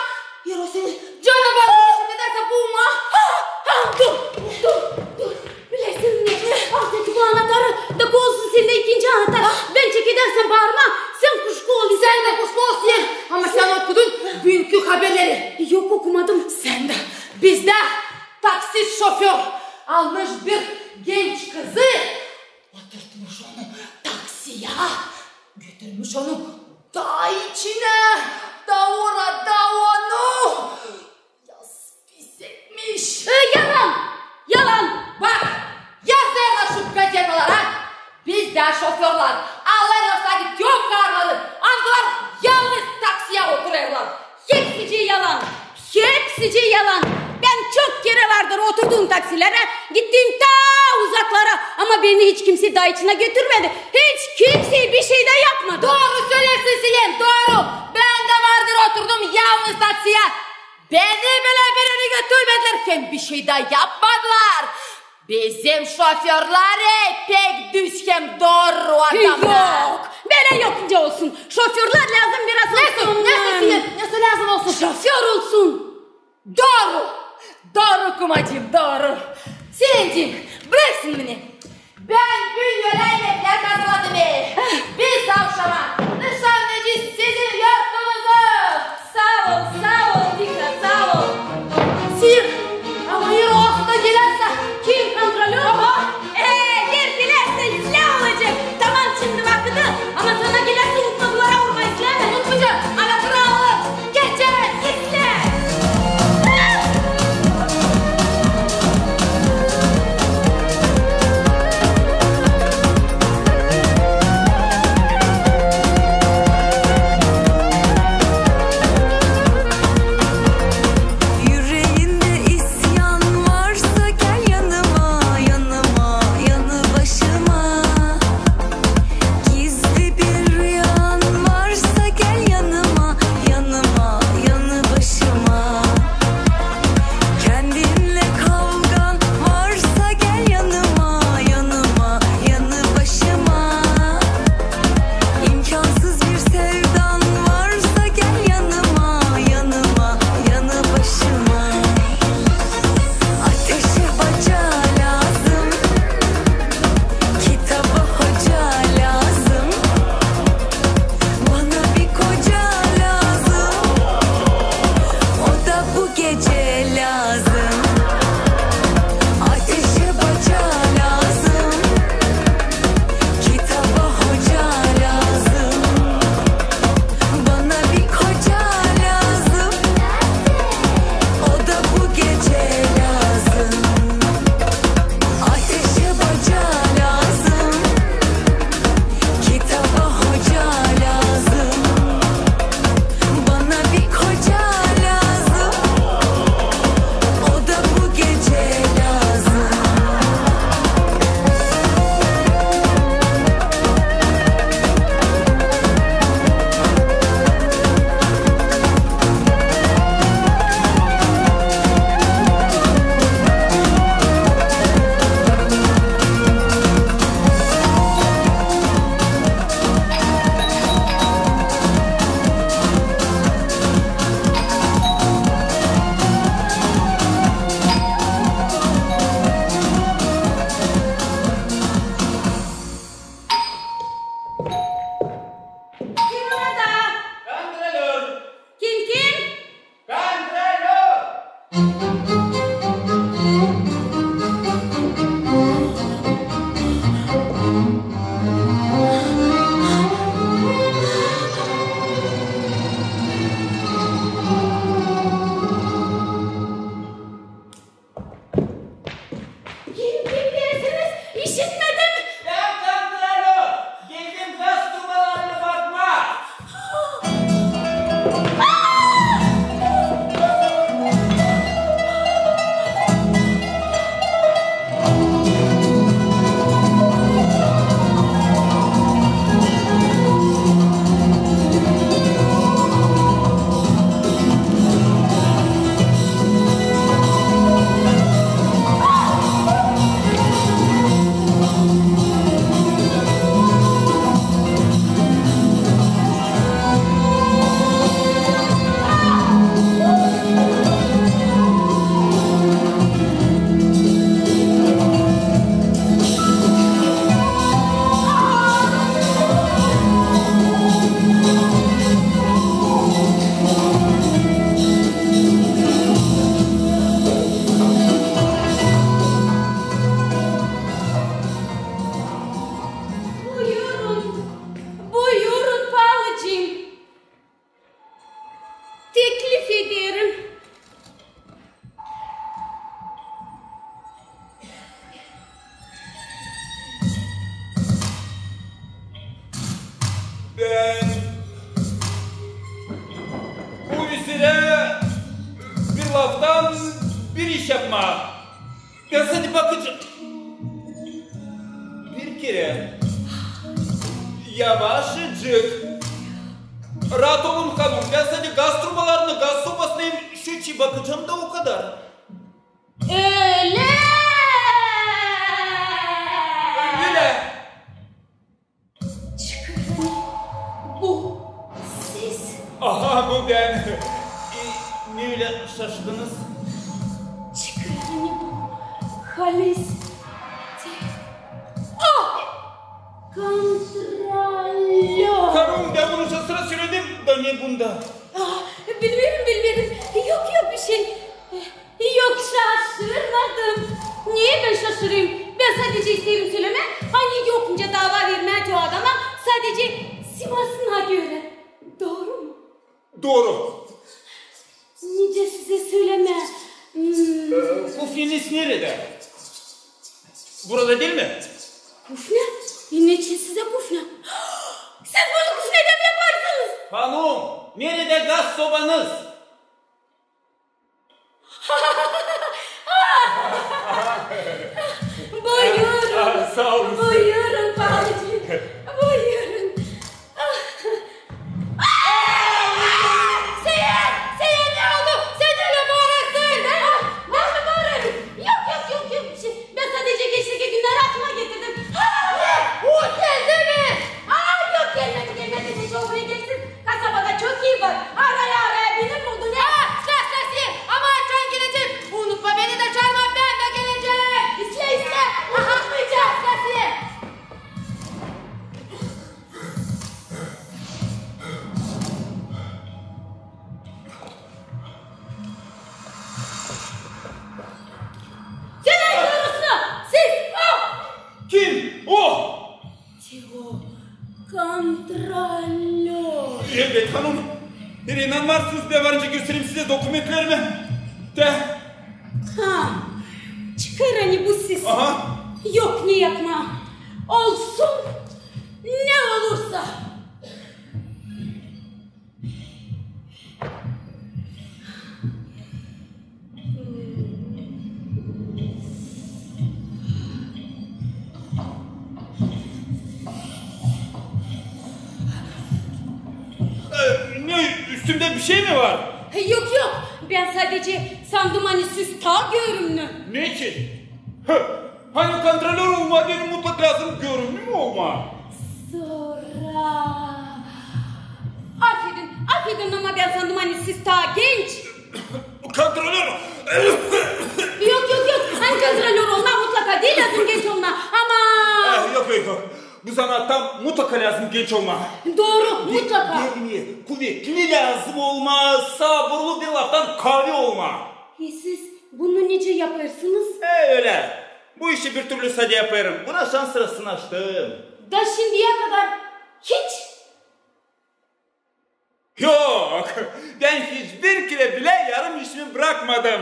Eer o seni canavar gibi hissedersä, buuma. Ha, ha, dur, dur, dur. Bilersin ne? Al sendä bu anahtarı, da olsun sendä ikinci anahtar. Ah. Bän çekedersem baarmaa, sän kuşku ol. Sän dä kuşku ol, Seyir. Ama sän okudun büünkü haberleri? Yok, okumadım. Sän dä. Bizdä taksist şoför almış bir genç kızı, oturtmuş onu taksiya, götürmüş onu daa içinä, da orada onu yas pis etmiş. E, yalan! Yalan! Bak, yazêrlar şu gazetalara, bizdä şoförlar alêrlar sade tök karları, angılar yalnız taksiya oturêrlar. Hepsicii yalan! Hepsicii yalan! Bän çok kerä vardır oturdum taksilerä, gittim taa uzaklara, ama beni hiç kimsey daa içinä götürmedi. Hiç kimsey bir şey dä yapmadı. Dooru söleersin, Seyir, dooru. Bän dä vardır oturdum yalnız taksiya. Beni bilä birini götürmedilär, hem bir şey dä yapmadılar. Bizim şoförlar pek düz hem dooru adamnar. Yok, bölä yok nicä olsun. Şoförlar lääzım biraz olsun. Nesoy, nesoy, Seyir, nesoy lääzım olsun? Şoför olsun. Dooru, dooru, kumacım, dooru. Seyircim, braksan beni. Bän büün öläyim etlär hazırladım. Biz avşama nışanlayacez sizin yortunuzu. Saa ol, saa ol, Dika, saa ol. Seyir, ama eer o astı gelärsä, kim kontrolör? Aha. E, eer gelärsä, islää olacek. Tamam, şindi vakıdı, ama sana gelärsä, unutma duvara urmaa, islää mi? Unutmayacam, ana kralım. Geçer, islää. yapmaa. Bän sade bakacam. Bir kerä. Yavaşıcık. Raat olun, hanum. Bän sade gaz trubalarını, gaz sobasını hem şu çi bakacam da o kadar. Ölä! Ölä! Çıkarın bu siz. Aha, bu bän. E, ne ölä şaştınız? Çıkarın bu halis. Ah! Kontrolör. Hanum, bän bunu şansına söledim da ne bunda? Ah, bilmeerim, bilmeerim. Yok, yok bir şey. Yok, şaşırmadım. Neyi bän şaşırayım? Bän sadecä isteerim sölemää, ani yok nicä dava vermää o adama, sadecä simasına görä. Dooru mu? Dooru. Nicä sizä sölemää? Hmm. E, kufneniz neredä? Burada diil mi? Kufnä? E, neçin sizä kufnä? Siz bunu kufnedä mi yaparsınız? Hanum, neredä gaz sobanız? Buyurun. Aa, saa olun. Buyurun, pahalıcık. Buyurun. Aa! Seer, Seer, ne oldu? Sän ölä baarsın. Bän, bän mi baararım? Yok, yok, yok, yok bir şey. Bän sadecä geçerki günneri aklıma getirdim. Aa, o geldi mi? Aa, yok, gelmedi, gelmedi. Nicä o buraya gelsin? Kasabada çok iyi var. Araya araya benim buldun, he? Aa, sä, sä, sä. Ama açan gelecek? Unutma, beni dä çaarma, bän dä gelecäm. İslä, islä. Unutmayacam. Sä, sä. Sän ayırırsın. Siz. O! Kim? O! Te o kontrolör. Elbet, hanum. Neredä var? Siz bän var nicä gösteerim sizä dokumentlerimi. Te. Ha, çıkar ani bu siz. Aha. Yok ne yapmaa. Olsun ne olursa. E, ne, üstümdä bir şey mi var? Yok, yok. Bän sadecä sandım, ani siz taa görümnü. Neçin? Hı, hani kontrolör olmaa benim mutlak lääzım görümnü mü olmaa? Sora. Afedin, afedin, ama bän sandım, ani siz taa genç. Kontrolör! Yok, yok, yok. Ani kontrolör olmaa mutlaka diil lääzım genç olmaa. Ama... Eh, yok, yok, yok. Bu zanaattan mutlaka lääzım genç olmaa. Dooru, mutlaka. Belli, kuvetli lääzım olmaa, saburlu, bir laftan kaavi olmaa. E siz bunu nicä yapêrsınız? E, ölä. Bu işi bir türlü sade yapêrım. Buna şans sırasını açtım. Da şindiyä kadar hiç? Yok, bän hiçbir kerä bilä yarım işimi brakmadım.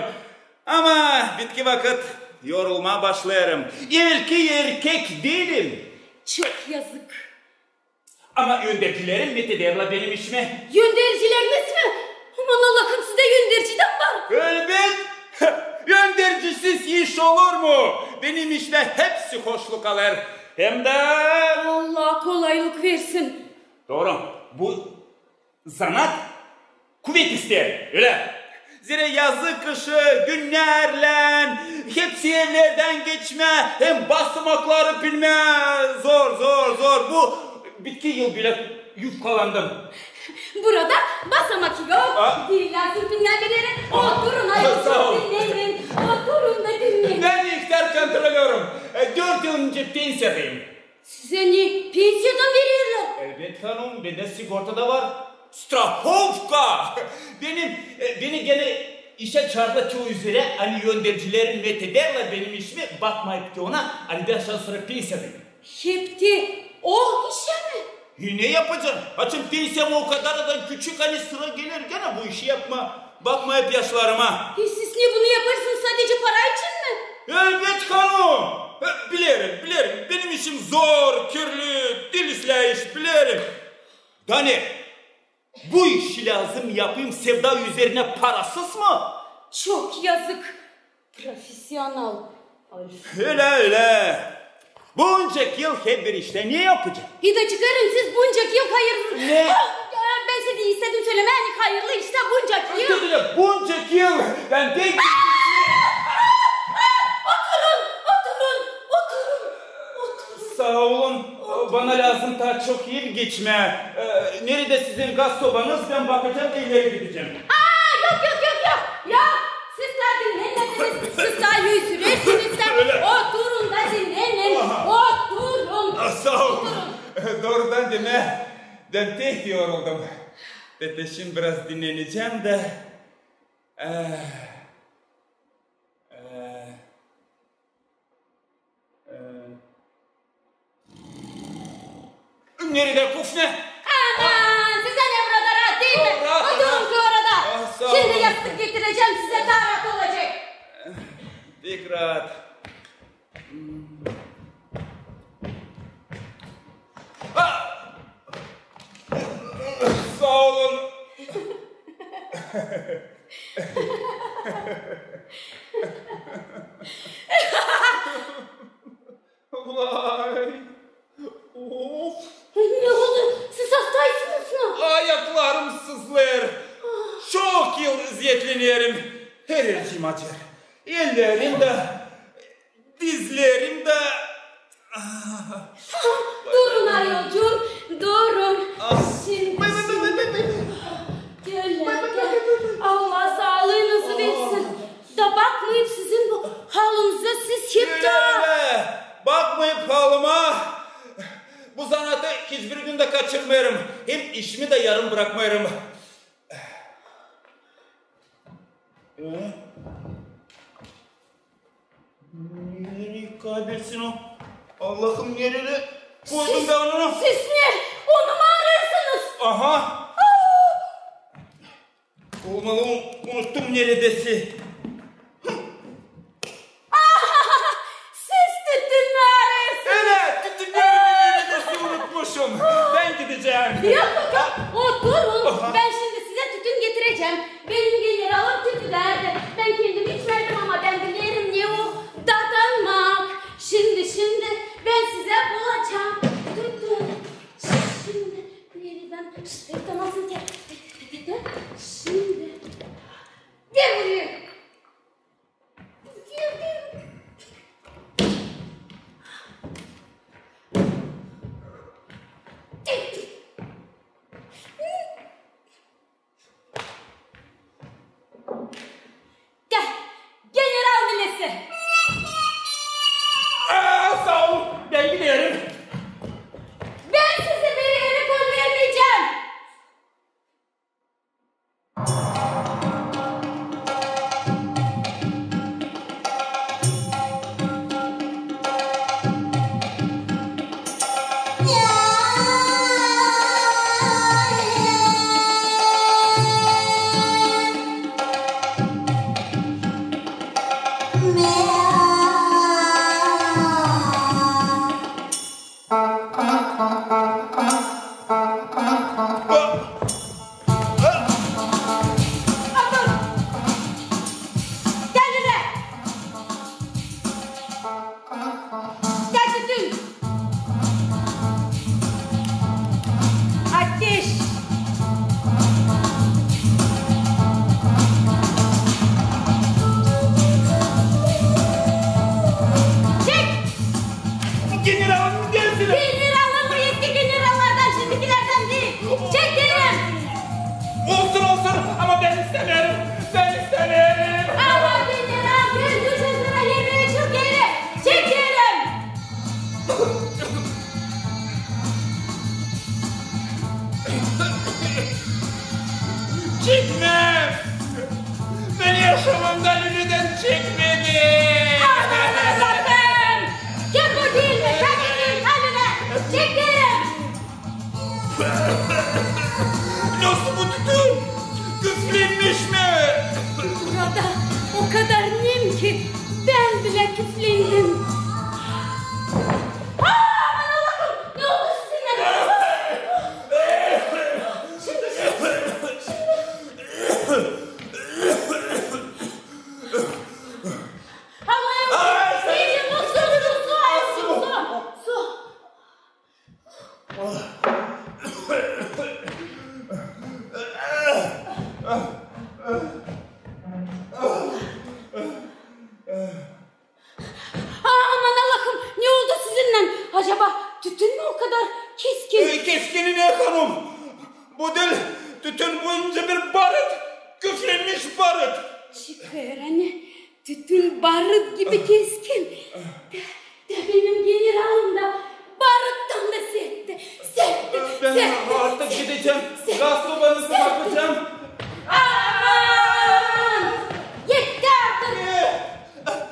Ama bitki vakıt yorulmaa başlêêrım. Evelki erkek diilim. Çok yazık. Ama öndercilerim metederlär benim işimä. Öndercileriniz mi? Aman Allahım, sizdä önderci dä var. Elbet. Öndercisiz iş olur mu? Benim iştä hepsi hoşluk alêr. Hem dä... Allah kolaylık versin. Dooru. Bu zanaat kuvet isteer, ölä? Zerä yazı kışı günnärlän hepsi evlerdän geçmää, hem basamakları bilmää. Zor, zor, zor. Bu bitki yıl bölä yufkalandım. Burada basamak yok. A? Diil lääzım bilmää. Oturun, ayol, dinnenin. Oturun da dinnenin. Bän ihtär kontrolörüm. E, dört yıl nicä pensiyadayım. Sizä ne, pensiyadan verirlär? Elbet, hanum, bendä sigorta da var. Strahovka! Benim, e, beni genä işä çaardılar te o üzerä, ani öndercilerim metederlär benim işimi, bakmayıp te ona, ani bän şansora pensiyadayım. Hep te o işä mi? E, ne yapacam? Açan pensiyam o kadar da küçük, ani sıra geler genä bu işi yapmaa. Bakmayıp yaşlarıma. E siz ne, bunu yapêrsınız sadecä para için mi? Elbet, hanum. E, bilerim, bilerim. Benim işim zor, kirli, diil islää iş, bilerim. Da ne? Bu işi lääzım yapayım sevda üzerinä parasız mı? Çok yazık. Profesional. Ölä, ölä. Buncak yıl hep bir iştä ne yapacam? İi dä çıkarın siz buncak yıl hayır. Ne? Ah, bän sizä istedim sölemää, ani hayırlı iştä buncak yıl. Buncak yıl. Bän pek... Oturun, oturun, oturun, oturun. Saa olun. Bana lääzım taa çok el geçmää. E, neredä sizin gaz sobanız? Bän bakacam, ileri gidecäm. Aa, yok, yok, yok, yok. Ya, siz taa dinnenmediniz. Siz taa üzülersiniz dä. Oturun da dinnenün. Oturun. Aa, saa olun. Oturun. Doorudan demää, bän pek yoruldum. Pek şindi biraz dinnenecäm dä. E, e, Neredä kufnä? Aman, sizä ne, burada raat diil mi? Raat, raat. Oturun ki orada. Ah, saa olun. Şindi yastık getirecäm, sizä taa raat olacek. Pek raat. Ah! Saa olun. Vay! Of! Ne oldu? Siz hastaysınız mı? Ayaklarım sızlêr. Çok yıl eziyetlenerim. Her ercim acır. Ellerim dä, dizlerim dä. Durun, ayolcuum, durun. Ah. Şindi, bay, bay, bay, şindi. Gel, gel. Allah saalıınızı versin. Da bakmayıp sizin bu haalınıza, siz hep... Ölä, taa ölä. Bakmayıp haalıma, bu zanaatı hiçbir gün dä kaçırmêêrım. Hem işimi dä yarım brakmêêrım. E? Neredä kabelsin o? Allahım, neredä koydum bän onu? Siz ne? Onu mu arêêrsınız? Aha. Aa! Olmalı, un-, unuttum neredäsi. Siz tütün mü arêêrsınız? Ölä, tütünü neredäsi unutmuşum. Bän gidecäm. Yok, yok, yok. Oturun. Aha. Bän şindi sizä tütün getirecäm. Benim generalım tütünerdi. Bän kendim içmärdim, ama bän bilerim, ne o dadanmak. Şindi, şindi bän sizä bulacam tütün. Şindi, neredä bän? Şindi, tamam, şindi. Şindi. Ver buraya. Gel, general milesi. Aa, saa ol, bän giderim. Bän sizi bir erä göndermeycäm. Gel tütün! Ateş! Çek! Generalım mı gelsin? Generalım mı? Eski generallardan, şindikilerdän diil. Çekerim! Olsun, olsun, ama bän istämeerim. Bän istämeerim. Ama general, gel, dur, sözüme yemeğe çok geri. Çekerim! Çekmem! Bän yaşamamda lüledän çekmedim! Aman Allahım! Çek o diil mi? Çek o diil mi? Çekerim! Nasıl bu tütün? Küflenmiş mi? Burada o kadar nem ki, bän bilä küflendim. Aa, aman Allahım! Ne oldu sizinnän? Şindi, şindi, şindi. kadar keskin. E, keskini ne, hanım? Bu diil tütün, bu nicä bir barıt, küflenmiş barıt. Çıkar, ani tütün barıt gibi keskin. Da, da benim generalım da barıttan da sertti, sertti, sertti. Bän artık gidecäm. Gazsobanızı bakacam. Aman! Etti artık!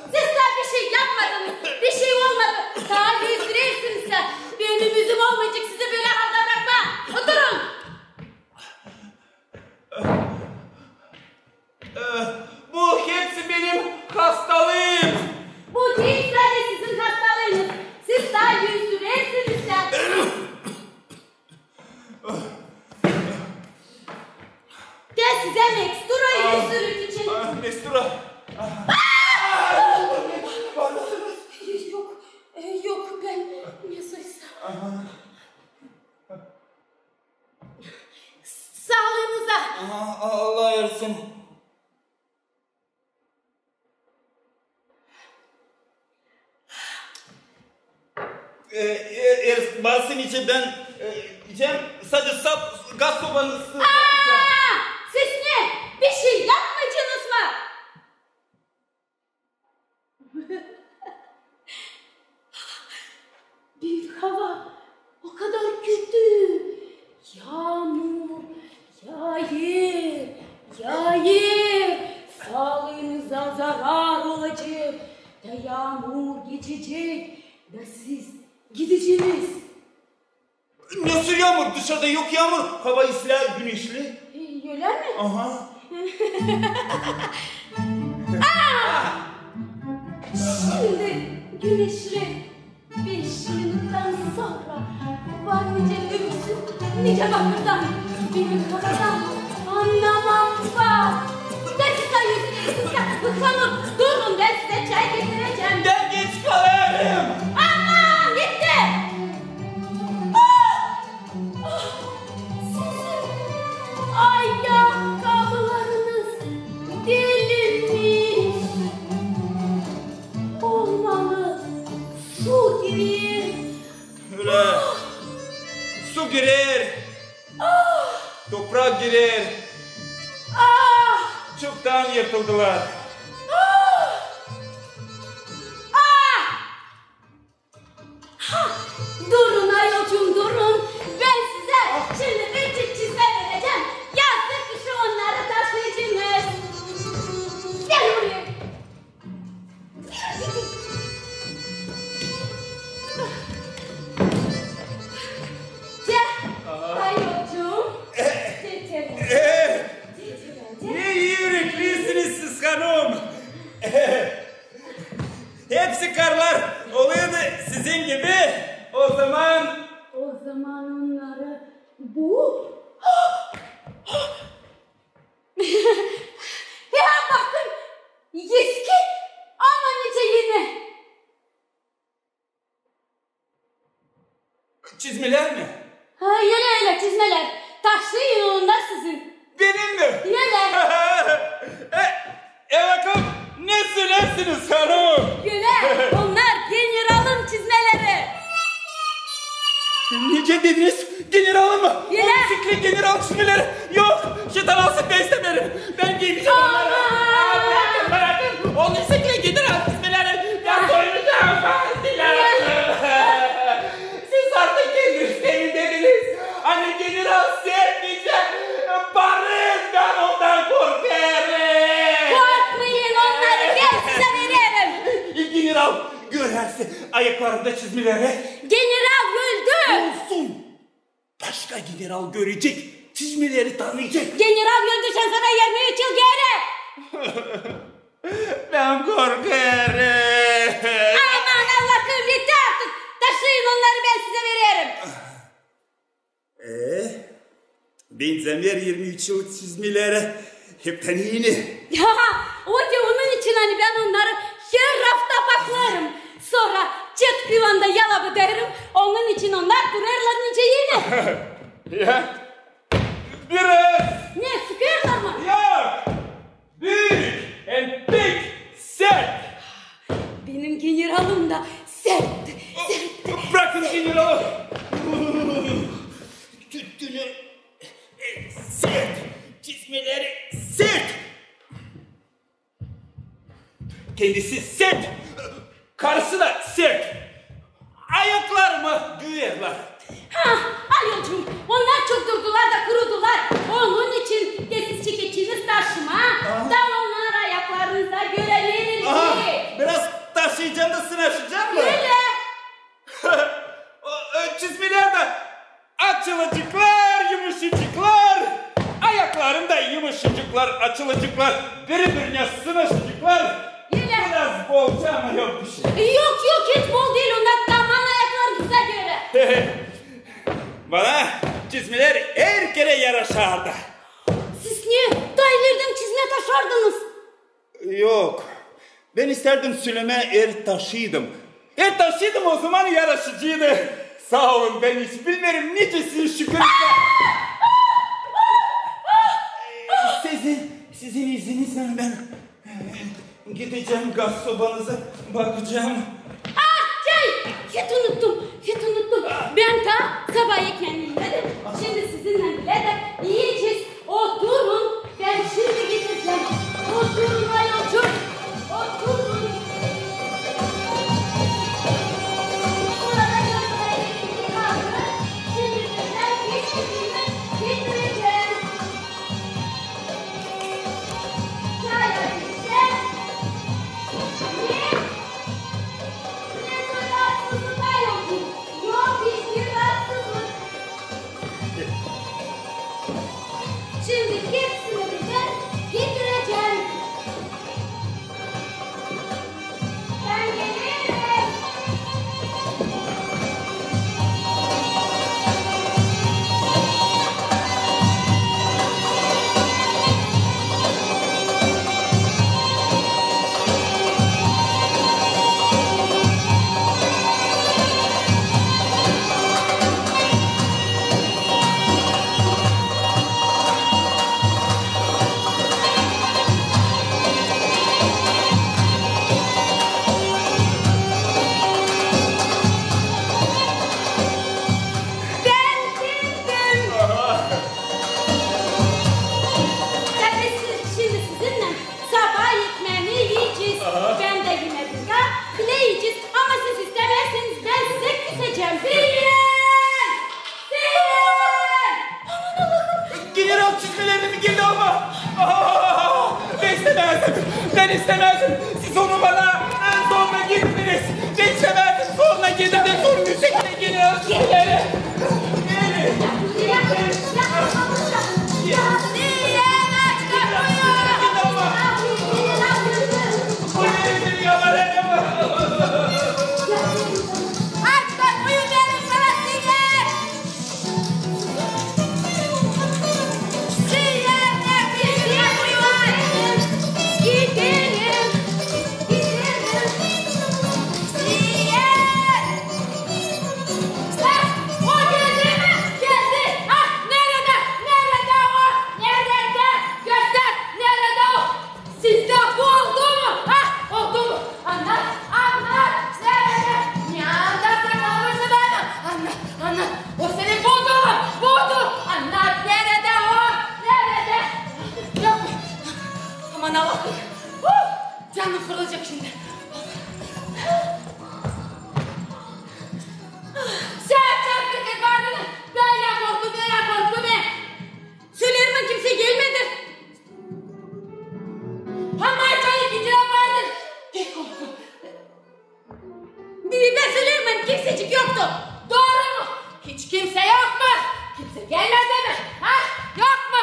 Siz taa bir şey yapmadınız, bir şey olmadı. Taa gözerersiniz, benim üzüm olmayacek sizi bölä halda brakmaa. Oturun! E, bu hepsi benim hastalıım. Bu diil sade sizin hastalıınız. Siz taa gözerersiniz. Te sizä mestura, aa, üzülük için. Aa, mestura. Aa! Yok, e, yok, bän ne soysam. Aha. Saalıınıza! Aa, Allah versin. E, e, e, bazısı için bän, e, içerim, sade sap, gazsobanızı. Aa! Siz ne? Bir şey yapmaycınız mı? Bir hava o kadar kötü. Yaamur yaayêr, yaayêr. Saalıınıza zarar olacek. Da yaamur geçecek, da siz gideceniz. Nasıl yaamur? Dışarda yok yaamur. Hava islää, güneşli. E, ölä mi? Aha. Aa! Şindi güneşli. Beş minuttan sora var nicä lüksü, nicä bakırdan. Benim havadan annamam var. Dakika, yüz elli dakika. Durun, bän sizä çay getirecäm. Bän geç kalêrım. Aman, gitti. Ah! Ah! Sizin ayakkabılarınız delinmiş. Olmalı, su girer. Ölä. Ah! Su girer. Ah! Toprak girer. Ah! Çoktan yırtıldılar. Ah! Ah! Ha! Durun, ayolcuum, durun. Bän sizä şindi bir çift çizmä verecäm. Yazdık kışa onnarı taşıyacınız. Gel buraya. Gel, ayolcuum. Gel, gel. Ne ii üreklisiniz siz, hanım. Hepsi karılar oluydu sizin gibi. O zaman... O zaman onnarı bu. Ya, bakın, eski, ama nicä eni. Çizmelär mi? Ha, ölä, ölä, çizmelär. Taşıyın, onnar sizin. Benim mi? Ölä. E, e, bakın, ne söleersiniz, hanım? Ölä, onnar generalın çizmeleri. Nicä dediniz? Generalın mı? Ölä. O isekli general çizmeleri. Yok, şeytan alsın, bän istämeerim. Bän giymeyecäm onnarı. Aman! Aa, brakın, brakın. O isekli general çizmeleri. Bän soyunacam. Bän istämeerim. Siz artık kendi üstemindeydiniz. Ani general sertmeyecek. Barıt, bän ondan korkêrım. Korkmayın, onnarı bän sizä vererim. General görärsä ayaklarında çizmeleri. General öldü. Olsun. Başka general görecek, çizmeleri tanıyacek. General öldü, şansına yirmi üç yıl geeri. Bän korkêrım. Aman Allahım, eter artık. Taşıyın onnarı, bän sizä vererim. E, benzämeer yirmi üç yıl çizmeleri. Heptän eni. Ya, o da onun için, ani bän onnarı her afta paklarım. Sora çetki anda yalap ederim. Onun için onnar durêrlar nicä eni. Ya. Biraz. Ne, sıkêrlar mı? Yok. Büük hem pek sert. Benim generalım da sert, sert. Brakın generalı. Sert, çizmeleri sert. Kendisi sert, karısı da sert. Ayaklarıma güverlär. Ha, ayolcuum, onnar çok durdular da kurudular. Onun için dä siz çekeçiniz taşımaa, da onnar ayaklarınıza görä verildi. Aha, biraz taşıyacam da sınaşacam mı? Ölä. O, o çizmelär dä açılaceklar, yumuşaceklar. Ayaklarım da yumuşaceklar, açılaceklar. Biri-birinä sınaşaceklar. Ölä. Biraz bolca, ama yok bir şey. Yok, yok, hiç bol diil, onnar taman ayaklarınıza görä. Bana çizmelär her kerä yaraşardı. Siz ne, taa ileridän çizmä taşardınız? Yok. Bän istärdim sölemää, er taşıydım. Er taşıydım, ozaman yaraşaceydı. Saa olun, bän hiç bilmeerim nicä sizi şükür etmää. Sizin, sizin izniniznän bän, e, gidecäm, gaz sobanıza bakacam. Aa, şey, hep unuttum, hep unuttum. Bän taa sabaa ekmeenimi imedim. Şindi sizinnän bilä dä iyicez oturun, bän şindi getirecäm. Oturun, ayolcuum, oturun. Burada gördüünüz gibi hazır. Şindi bän geçirdiimi getirecäm. Çay da içtik. Ne? Ne sorarsınız, ayolcuum? Yok hiçbir raatsızlık. Şindi hepsini bän getirecäm. Bän gelerim. Bän bildim. Aha. Tabii siz, şindi sizinnän sabaa ekmeeni iyecez. Aha. Bän dä imedim dä, bilä iyecez. Ama siz istämeerseniz, bän sizä küsecäm. Siz! Siz! Aman Allahım! General çizmelerimi geri almaa! Aa! Bän istämäzdim! Bän istämäzdim! Siz onu bana en sonunda getirdiniz! Bän istämäzdim! Sonunda getirdiniz! Sonunda getirdiniz! General çizmeleri! Aç kapıyı, benim sana sinek! Sinek, ne bileyim, gidelim, gidelim. Sinek! Ah, o geldi mi? Geldi. Ah, neredä? Neredä o? Neredä? Göster, neredä o? Sizdä bu oldu mu? Ha? Oldu mu? Annat, annat! Neredä? Ne anda saklamışsın onu? Annat, annat! O seni buldu, buldu! Annat, neredä o? Neredä? Yapma! Aman Allahım! Huh! Canım fırlayacek şindi! Sän, sän, bir kez vardın! Bölä korku, bölä korku be! Söleerim, kimsey gelmedi. Ama çay ikinci vardı. Pek korktum. Bän söleerim, kimsecik yoktu. Dooru mu? Hiç kimsey yok mu? Kimsey gelmedi mi? Ha? Yok mu?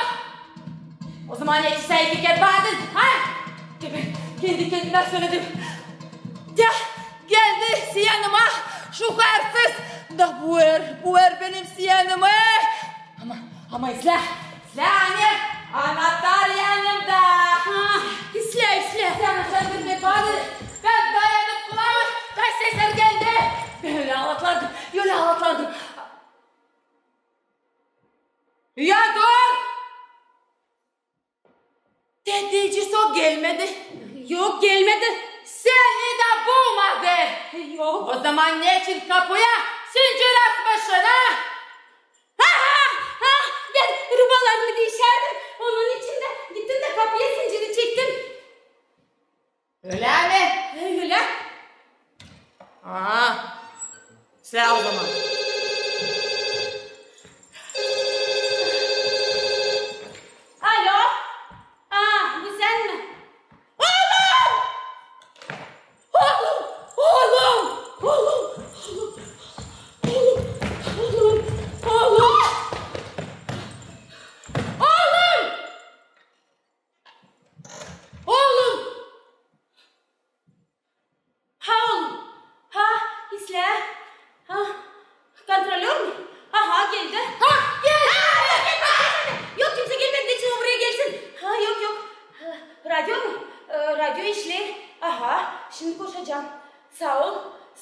Ozaman ne ki sän iki ket baadın, ha? Bän kendi kendimä söledim. Ya, geldi siz yanıma, şu hırsız. Da bu er, bu er benim siz yanıma. Ama, ama izlä, izlä, ani anahtar yanımda. Ha, izlä, izlä. Sän, sän bir ne vardı? Bän dayanıp duramam, da sesler geldi. Bän ölä alatlardım, ölä alatlardım. Ya dur! Te deyecez, o gelmedi. Yok, gelmedi. Seni dä bulmadı. Yok. Ozaman neçin kapuya sincir asmışsın, ha? Ha, ha, ha, Ölä mi? E, ölä. Aa, islää o zaman. Alo? Aa, bu sän mi? Oolum! Oolum! Oolum! Oolum! Oolum! Oolum! Ha, oolum. Ha, islää. Ha, kontrolör mü? Aha, geldi. Ha, geldi. Ha, geldi, geldi. Yok, kimsey gelmedi, neçin o buraya gelsin? Ha, yok, yok. Ha, radio mu? E, radio işleer. Aha, şindi koşacam. Saa ol,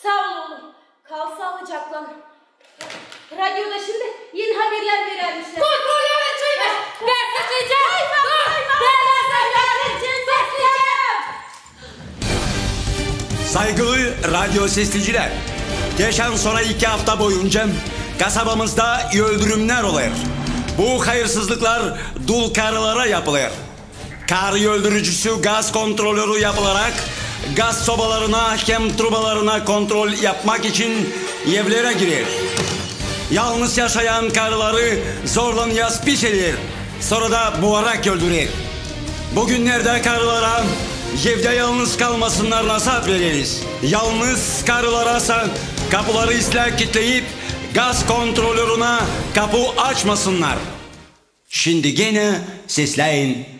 saa ol, oolum. Kal saalıcaklan. Radioda şindi eni haberlär verärmişlär. Kontrolör açayım. Bän saklêycam. Dur, bän saklêycam. Saygılı radyo sesleyicilär, geçän sora iki afta boyunca kasabamızda öldürümnär olêr. Bu hayırsızlıklar dul karılara yapılêr. Karı öldürücüsü gaz kontrolörü yapılarak gaz sobalarına hem trubalarına kontrol yapmak için evlerä girer. Yalnız yaşayan karıları zorlan yaspis eder, sora da buarak öldürer. Bu günnerdä karılara evdä yalnız kalmasınnar nasaat vereriz. Yalnız karılarasa kapuları islää kitleyip, gaz kontrolörünä kapu açmasınnar. Şindi genä sesläyin.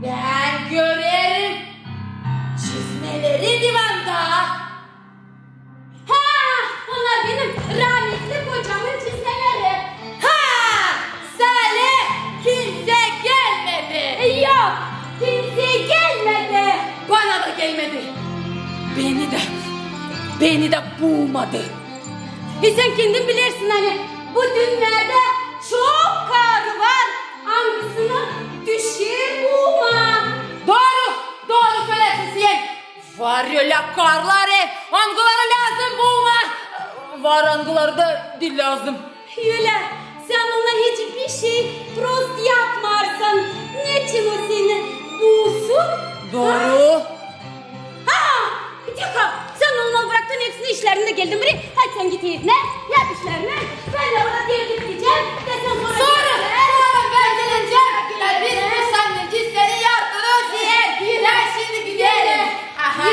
Bän görerim çizmeleri divanda. Ha, onnar benim rametli kocamın çizmeleri. Ha, sälä kimsey gelmedi. Yok, kimsey gelmedi. Bana da gelmedi. Beni dä, beni dä bulmadı. E, sän kendin bilersin, ani bu dünnedä çok karı var, angısını düşer bulmaa. Dooru, dooru söleersin sän. Var ölä karılar, e, angıları lääzım bulmaa, var angıları da diil lääzım. Ölä, sän ona hiçbir şey prost yapmarsan, neçin o seni bulsun? Dooru. Ha? Ha! Tiho, sän onu braktın hepsini, işlerini dä, geldin buraya. Hadi sän git evinä, yap işlerini. Bän dä burada tertip edecäm. Sora, sora bän gelecäm. Ya biz bu saatte seni yatıracez. Bän şindi giderim. Aha.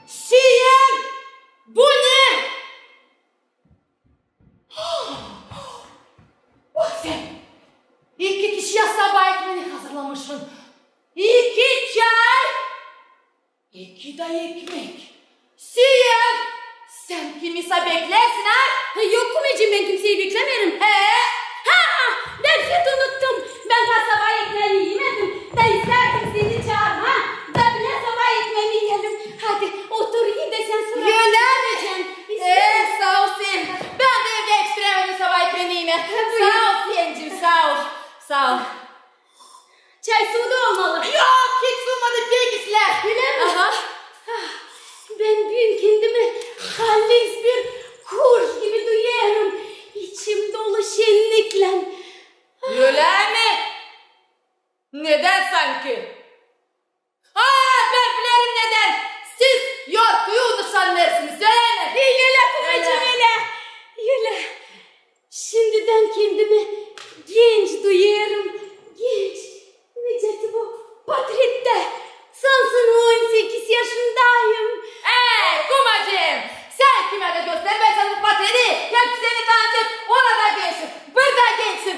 Siyen, bu ne? Bak sän, iki kişiyä sabaa ekmeeni hazırlamışın. İki çay, iki dä ekmek. Siyen, sän kimisä bekleersin, a? Yok, kumacıım, bän kimseyi beklämeerim. Ee? Ha! Bän hep unuttum. Bän taa sabaa ekmeeni imedim. Da isteerdim seni çaarmaa. Da bilä sabaa ekmeeni iyelim. Hadi, otur, i da sän sora. Ölä mi? Ee, saa ol sän. Bän dä evdä etiştirämedim sabaa ekmeeni imää. Saa ol sän, saa ol. Saa ol. Çay suudu olmalı. Yok, hiç suumadı, pek islää. Ölä mi? Aha. Ah, bän büün kendimi halis bir kuş gibi duyêrım. İçim dolu şenniklän. Ölä mi? Nedän sanki? Aa, bän bilerim nedän. Siz yorkuyu unutsan dersiniz, ölä mi? Ölä, kumacıım, ölä. Ölä. Şindidän kendimi genç duyêrım. Genç. Nicä ki bu patrettä. Sansın on sekiz yaşındayım. Ee, kumacıım, sän kimä dä göstermärsin bu patreti, hep seni tanıyacek, ona da gençsin, bir dä gençsin.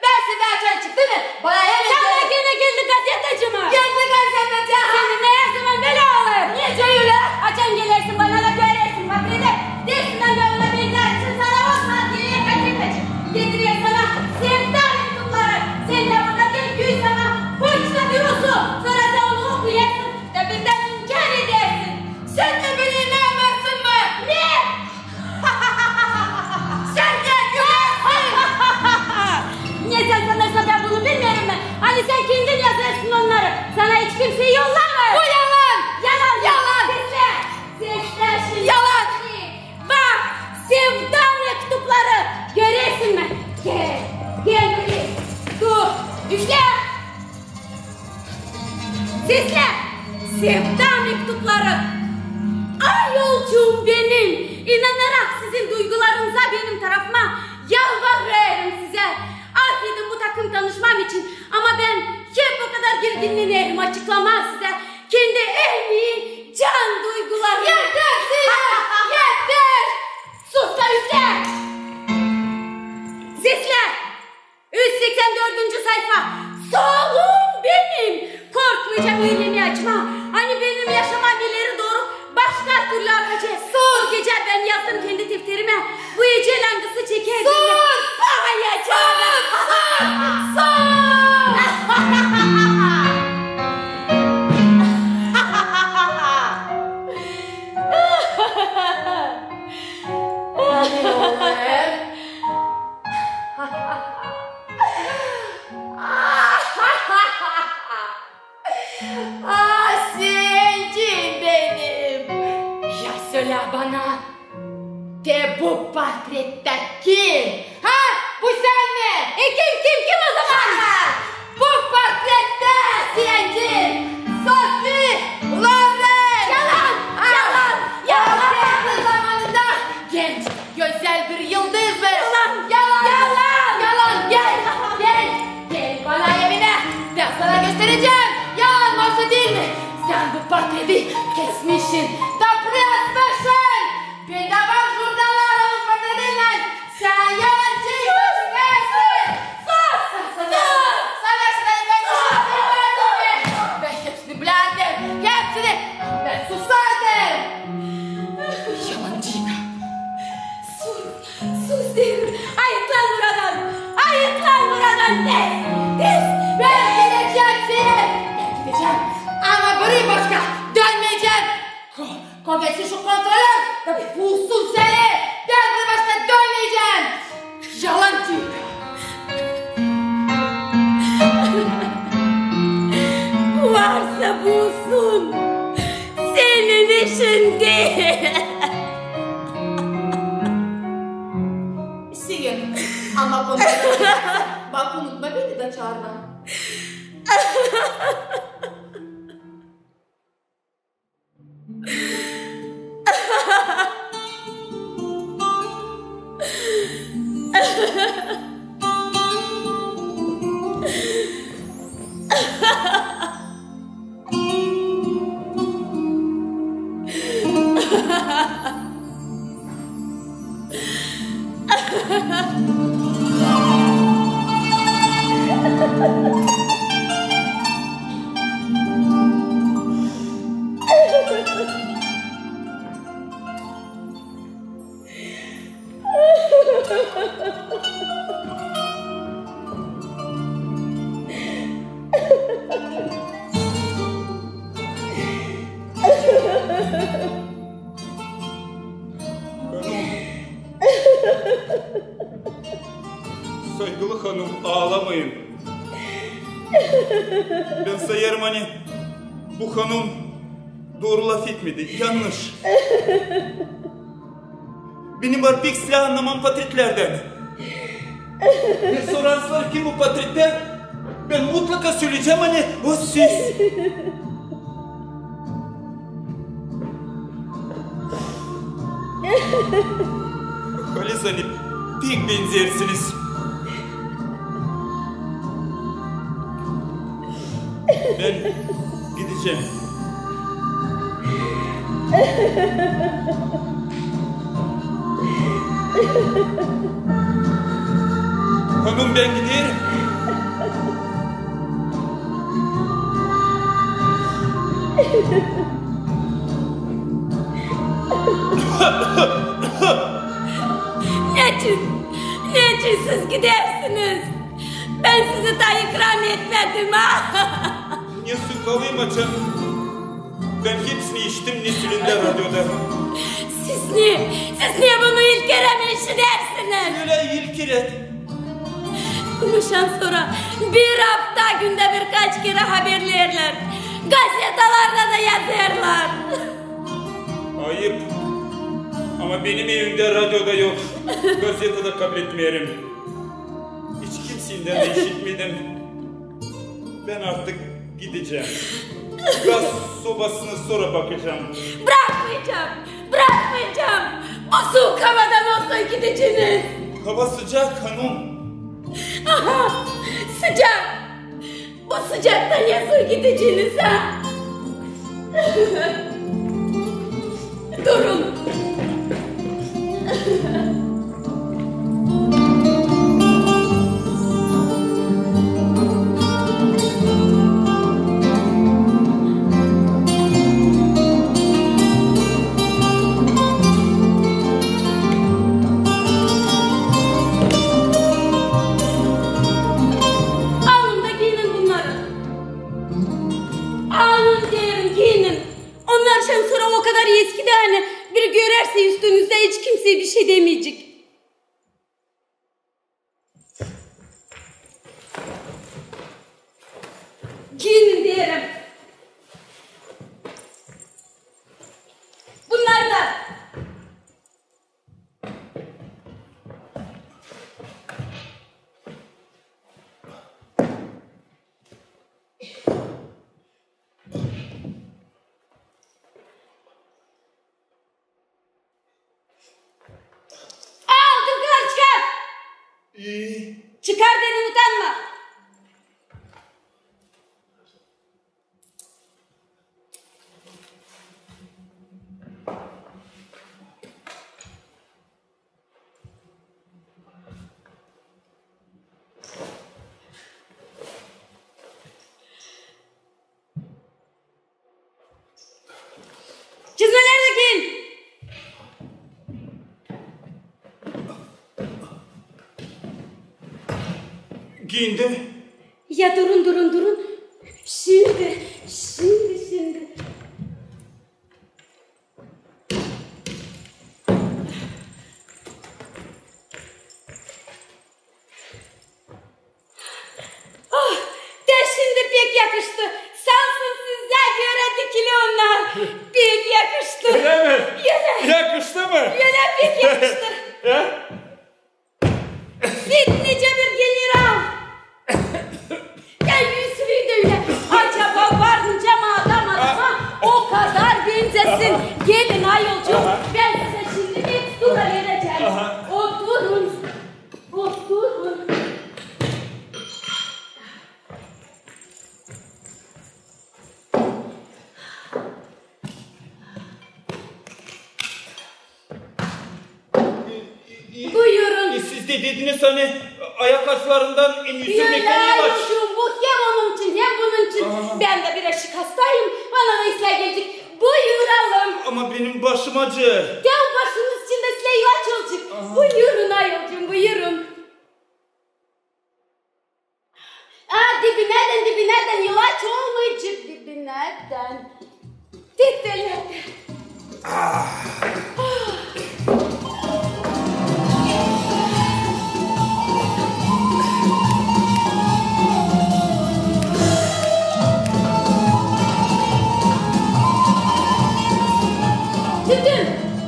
Bän sendän açan çıktı mı? Bana hemen... Sana genä geldi gazetacı mı? Geldi gazetacı. Senin her zaman bölä olur. Nicä ölä? Açan gelersin bana da görersin patreti, dersin, bän ona benzärmişim, sana o saat geler gazetacı. Getirer sana Seslär, sevda mektupları. Ay, yolcuum benim, inanarak sizin duygularınıza benim tarafıma, yalvarêrım sizä. Afedin bu takım tanışmam için, ama bän hep o kadar gerginnenerim açıklamaa sizä kendi en iyi can duygularımı. Yeter, Sinem, yeter! Sus da üfle! Seslär! Üz seksän dördüncü sayfa. Solum benim! Korkmayacam ölemää açmaa. Ani benim yaşamam ileri dooru başka türlü akacek. Sus! O gecä bän yazdım kendi defterimä. Bu ecel angısı çeker beni. Sus! Ay, canım! Sus! Sus! Ah, Siyancim benim! Ya sölä bana, te bu portretä kim? Ha? Bu sän mi? E, kim, kim, kim o zaman? Ha! Bu portretä, Siyancim, Sofi Loren! Yalan! Yalan! Yalan! Portretä zamanında genç, gözäl bir yıldızdı. Yalan! Yalan! Yalan! Yalan! Gel! Gel! Gel bana evinä! Bän sana gösterecäm! Yalan mı, yoksa diil mi? Sän bu portreti kesmişsin. Taa buraya asmışsın! Bendä var jurnallar onun portretinnän! Sän yalancı! Sus! Sus! Sana, sana, sana, bän hepsini bilärdim! Hepsini! Bän susardım! Yalancı! Sus! Sus deerim! Ayıklan buradan! Ayıklan buradan! Tez! Tez! Bän gidecäm, Sinem! Bän gidecäm! Ama biri başka dönmeyecäm! Ko-, kovesin şu kontrolör da bulsun seni! Bän biri başka dönmeyecäm! Yalancı! Varsa bulsun! Senin işin diil! Sinem, ama kontrolör, bak, unutma beni da çaarmaa. Hanım. Saygılı hanım, aalamayın. Bän sayêrım, ani bu hanım dooru lafetmedi, yannış. Benim var pek islää annamam portretlerdän. Bän sorarsalar, kim bu portretä, bän mutlaka söleyecäm, ani o siz. Halizdän pek benzersiniz. Bän gidecäm. Hanım, bän giderim. Neçin? Neçin siz gidersiniz? Bän sizi taa ikram etmedim, ha? Ne suykalayım, açan bän hepsini işittim, ne sölendilär radioda. Siz ne, siz ne bunu ilk kerä mi işidersiniz? Ölä ilk kerä. Bundan sora bir afta gündä birkaç kerä haberleerlär. Gazetalarda da yazêrlar. Ayıp. Ama benim evimdä radio da yok. Gazeta da kabletmeerim. Hiç kimseydän dä işitmedim. Bän artık gidecäm. Gaz sobasına sora bakacam. Brakmayacam, brakmayacam. Bu suuk havadan nasıl gideceniz? Hava sıcak, hanım. Aha, sıcak. Bu sıcakta nasıl gideceniz, ha? Durun. Alın da giyinin bunnarı. Alın deerim, giyinin. Onnar şansora o kadar eski dä, ani biri görärsä üstünüzdä, hiç kimsey bişey demeyecek. Giyinin deerim. Bunnarı da. Al, çıkar, çıkar! İi. Çıkar dedim, utanma! Çizmeleri dä giyin. Giyindi. Ya durun, durun, durun. Şindi, şindi, şindi. Oh, dä şindi pek yakıştı. Sansın sizä görä dikili onnar. Pek yakıştı. Ölä mi? Ölä. Yakıştı mı? Ölä, pek yakıştı. Ya? Siz nicä bir general. Ya, üsüdülä. Acaba var nicä adam adama o kadar benzesin. Gelin, ayolcuum, bän sizä şindi pek stura verecäm. Oturun. Oturun. Buyurun. E, siz dä dediniz, ani ayak altlarından en üzülmekten yol aç. Ayolcuum, bu hem onun için, hem bunun için. Aa. Bän dä birazcık hastayım, bana da islää gelecek. Buyuralım. Ama benim başım acı. Gel, başınız için dä islää ilaç olacek. Aa. Buyurun, ayolcuum, buyurun. A, dibinädän, dibinädän, ilaç olmayacek dibinädän. Tütün.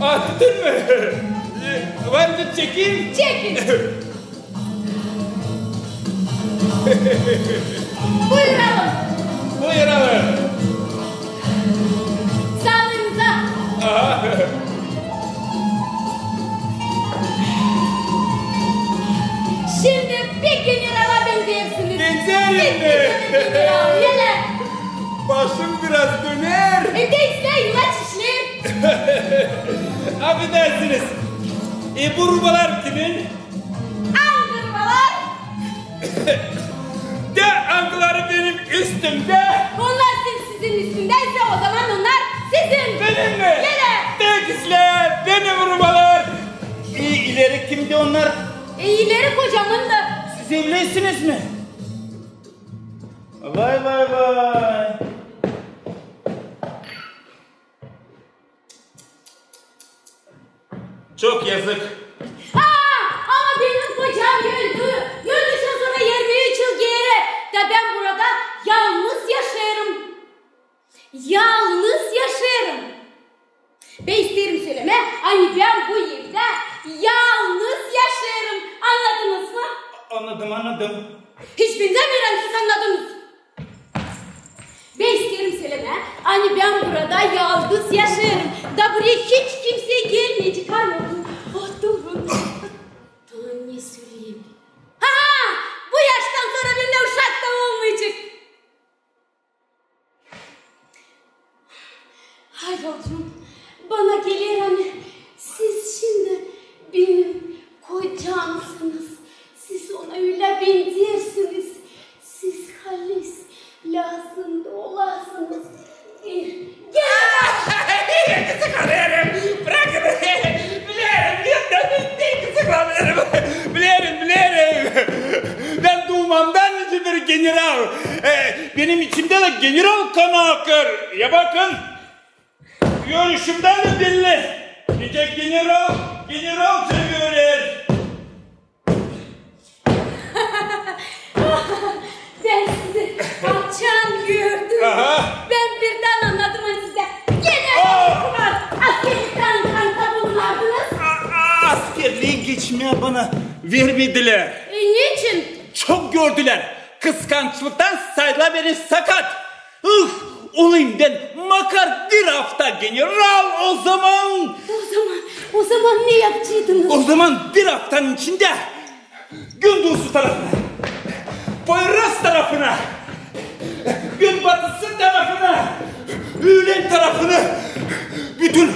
A, tütün mü? E, varınca çekin. Çekin. Buyuralım. Buyuralım. Saalıınıza. Aha. Şindi pek generala benzeersiniz. Benzeerim mi? Pek generalı, generalı. Ölä. Başım biraz döner. E, dä islää ilaç işleyin. Afedersiniz. E, bu rubalar kimin? Angı rubalar? Dä angıları benim üstümdä? Onnar sizin, sizin üstündäysä, o zaman onnar sizin. Benim mi? Ölä. Pek islää, benim rubalar. E, ileri kimdi onnar? E, ileri kocamındı. Siz evlisiniz mi? Vay, vay, vay. Çok yazık. Aa, ama benim kocam öldü. Öldü şansora irmi üç yıl geeri. Da bän burada yalnız yaşêêrım. Yalnız yaşêêrım. Bän isteerim sölemää, ani bän bu evdä yalnız yaşêêrım. Annadınız mı? Annadım, annadım. Hiç benzämeer, ani siz annadınız. Bän isteerim sölemää, ani bän burada yalnız yaşêêrım. Da buraya hiç kimsey gelmeyecek, ayol. Oturun. Taa ne söleyim? Ha! Bu yaştan sora bendä uşak da olmayacek. Ayolcuum, bana geler, ani siz şindi benim kocamsınız. Siz ona ölä benzersiniz. Siz halis, lääzım da olasınız bir genneral. Bırakın! Bilerim, bilerim, bilerim, bilerim, bilerim. Bän duumamdan nicä bir genneral. E, benim içimdä dä genneral kanı akêr. Ya bakın, görünüşümdän dä belli. Nicä genneral, genneralca görünür. Bän sizi açan gördüm. Aha. Bän birdän annadım, ani sizdä genneral var. Askerlikten kanta bulunardınız. A, a, askerliyi geçmää bana vermedilär. E, neçin? Çok gördülär. Kıskançlıktan saydılar beni sakat. Ih, olayım bän makar bir afta genneral o zaman. O zaman, o zaman ne yapacaydınız? O zaman bir aftanın içindä Gündoosu tarafına, Poyraz tarafına, Günbatısı tarafına, Üülen tarafına bütün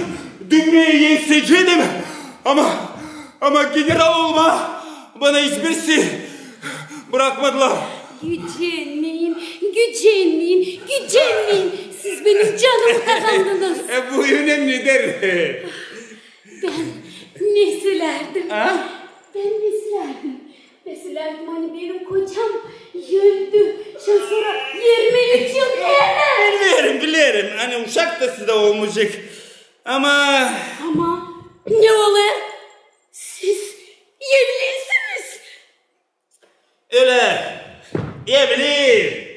dünneyi gezeceydim. Ama, ama genneral olmaa bana izbirisi bırakmadılar. Gücenmeyin, gücenmeyin, gücenmeyin. Siz benim canımı kazandınız. E, bu önemlidir. Bän ne sölärdim? Ha? Bän ne sölärdim? Bän sölärdim, ani benim kocam öldü. Şindi sora irmi üç yıl evlä. Bilerim, bilerim. Ani uşak da sizdä olmayacek. Ama... Ama ne olêr? Siz evlisiniz. Ölä, evli.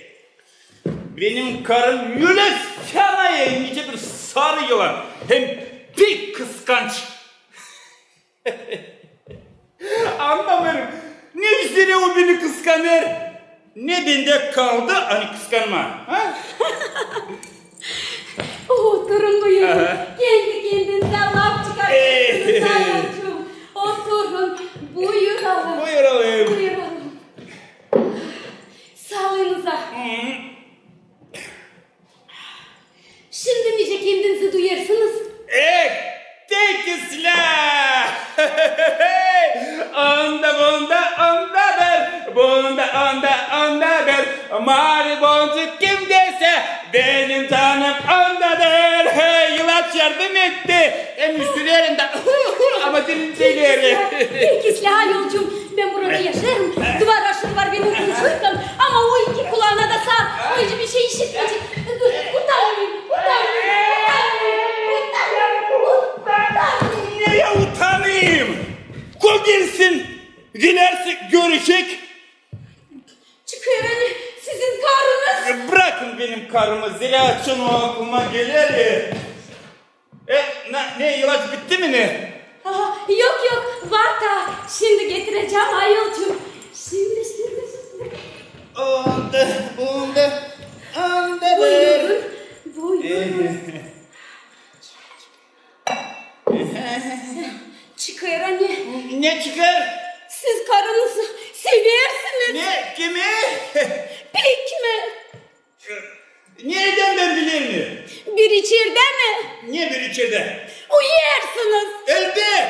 Benim karım ölä sana, nicä bir sarı yılan. Hem pek kıskanç. Annamêêrım, ne üzerä o beni kıskanêr, ne bendä kaldı, ani kıskanmaa, ha? Oturun, buyurun. Aha. Kendi kendinizä laf çıkartıyorsunuz, ayolcuum. Oturun, buyuralım. Buyuralım. Buyuralım. Saalıınıza. Şindi nicä kendinizi duyêrsınız? Eh, tek islää! Onda, bunda, ondadır, bunda, onda, ondadır. Maavi boncuk kimdäysä, benim canım ondadır. Hey, ilaç yardım etti. Hem üfürüyorum da, ama dilim dönüyor. Tek islää, ayolcuum. Bän burada yaşêêrım. Duvar aşırı var benim komşuylan. Ama o iki kulaana da saat. O hiçbir şey işitmeyecek. Dur, kurtarayım, kurtarayım, kurtarayım, kurtarayım. Neyä utanayım? Kol gelsin, dilerse görecek. Çıkêr, ani sizin karınız. E, bırakın benim karımı, zerä açan o aklıma geler. E, na, ne, ilaç bitti mi ne? Aha, yok, yok, var taa. Şindi getirecäm, ayolcuum. Şindi, şindi, şindi. Onda, bunda, ondadır. Buyurun, buyurun. Çıkêr, ani. Ne çıkêr? Siz karınızı seversiniz. Ne, kimi? Pek mi? Neredän bän bilerim? Bir içerdä mi? Ne bir içerdä? Uyuyêrsınız. Elbet.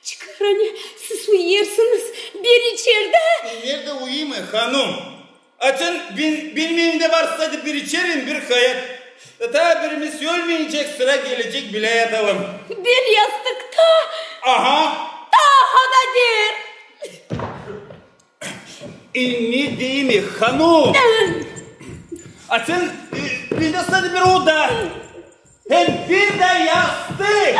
Çıkêr, ani siz uyuyêrsınız bir içerdä. Neredä uyuyayım, hanım? Açan benim evimdä var sade bir içeri, bir hayat. Taa birimiz ölmeyecek, sıra gelecek, bilä yadalım. Bir yastıkta. Aha. Taa da deer. E, ne deyim, hanım? Açan, e, bendä sade bir oda. Hem bir dä yastık.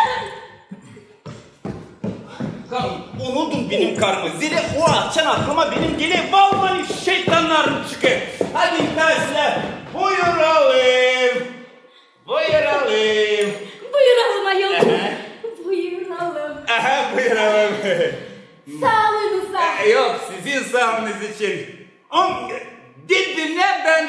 Hanım, unudun benim karımı. Zerä o açan aklıma benim geler, vallahi şeytannarım çıkêr. Hadi, taa islää. Buyuralım. Buyuralım. Buyuralım, ayolcuum. Aha. Buyuralım. Aha, buyuralım. Saalıınıza. E, yok, sizin saalıınız için. Ama, dedim, ne bän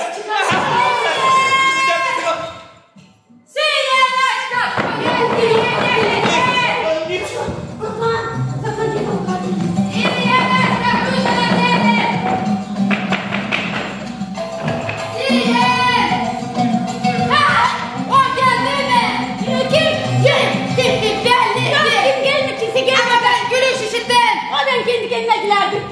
Siren, aç kapıyı! Siren, aç kapıyı! Siren, aç kapıyı! Siren! Ha! O geldi mi? Kim? Kim? Kim? Kim? Belli. Yok, kim gelmedi, kimse gelmedi. Ama bän gülüş işittim. O bän kendi kendimä gülerdim.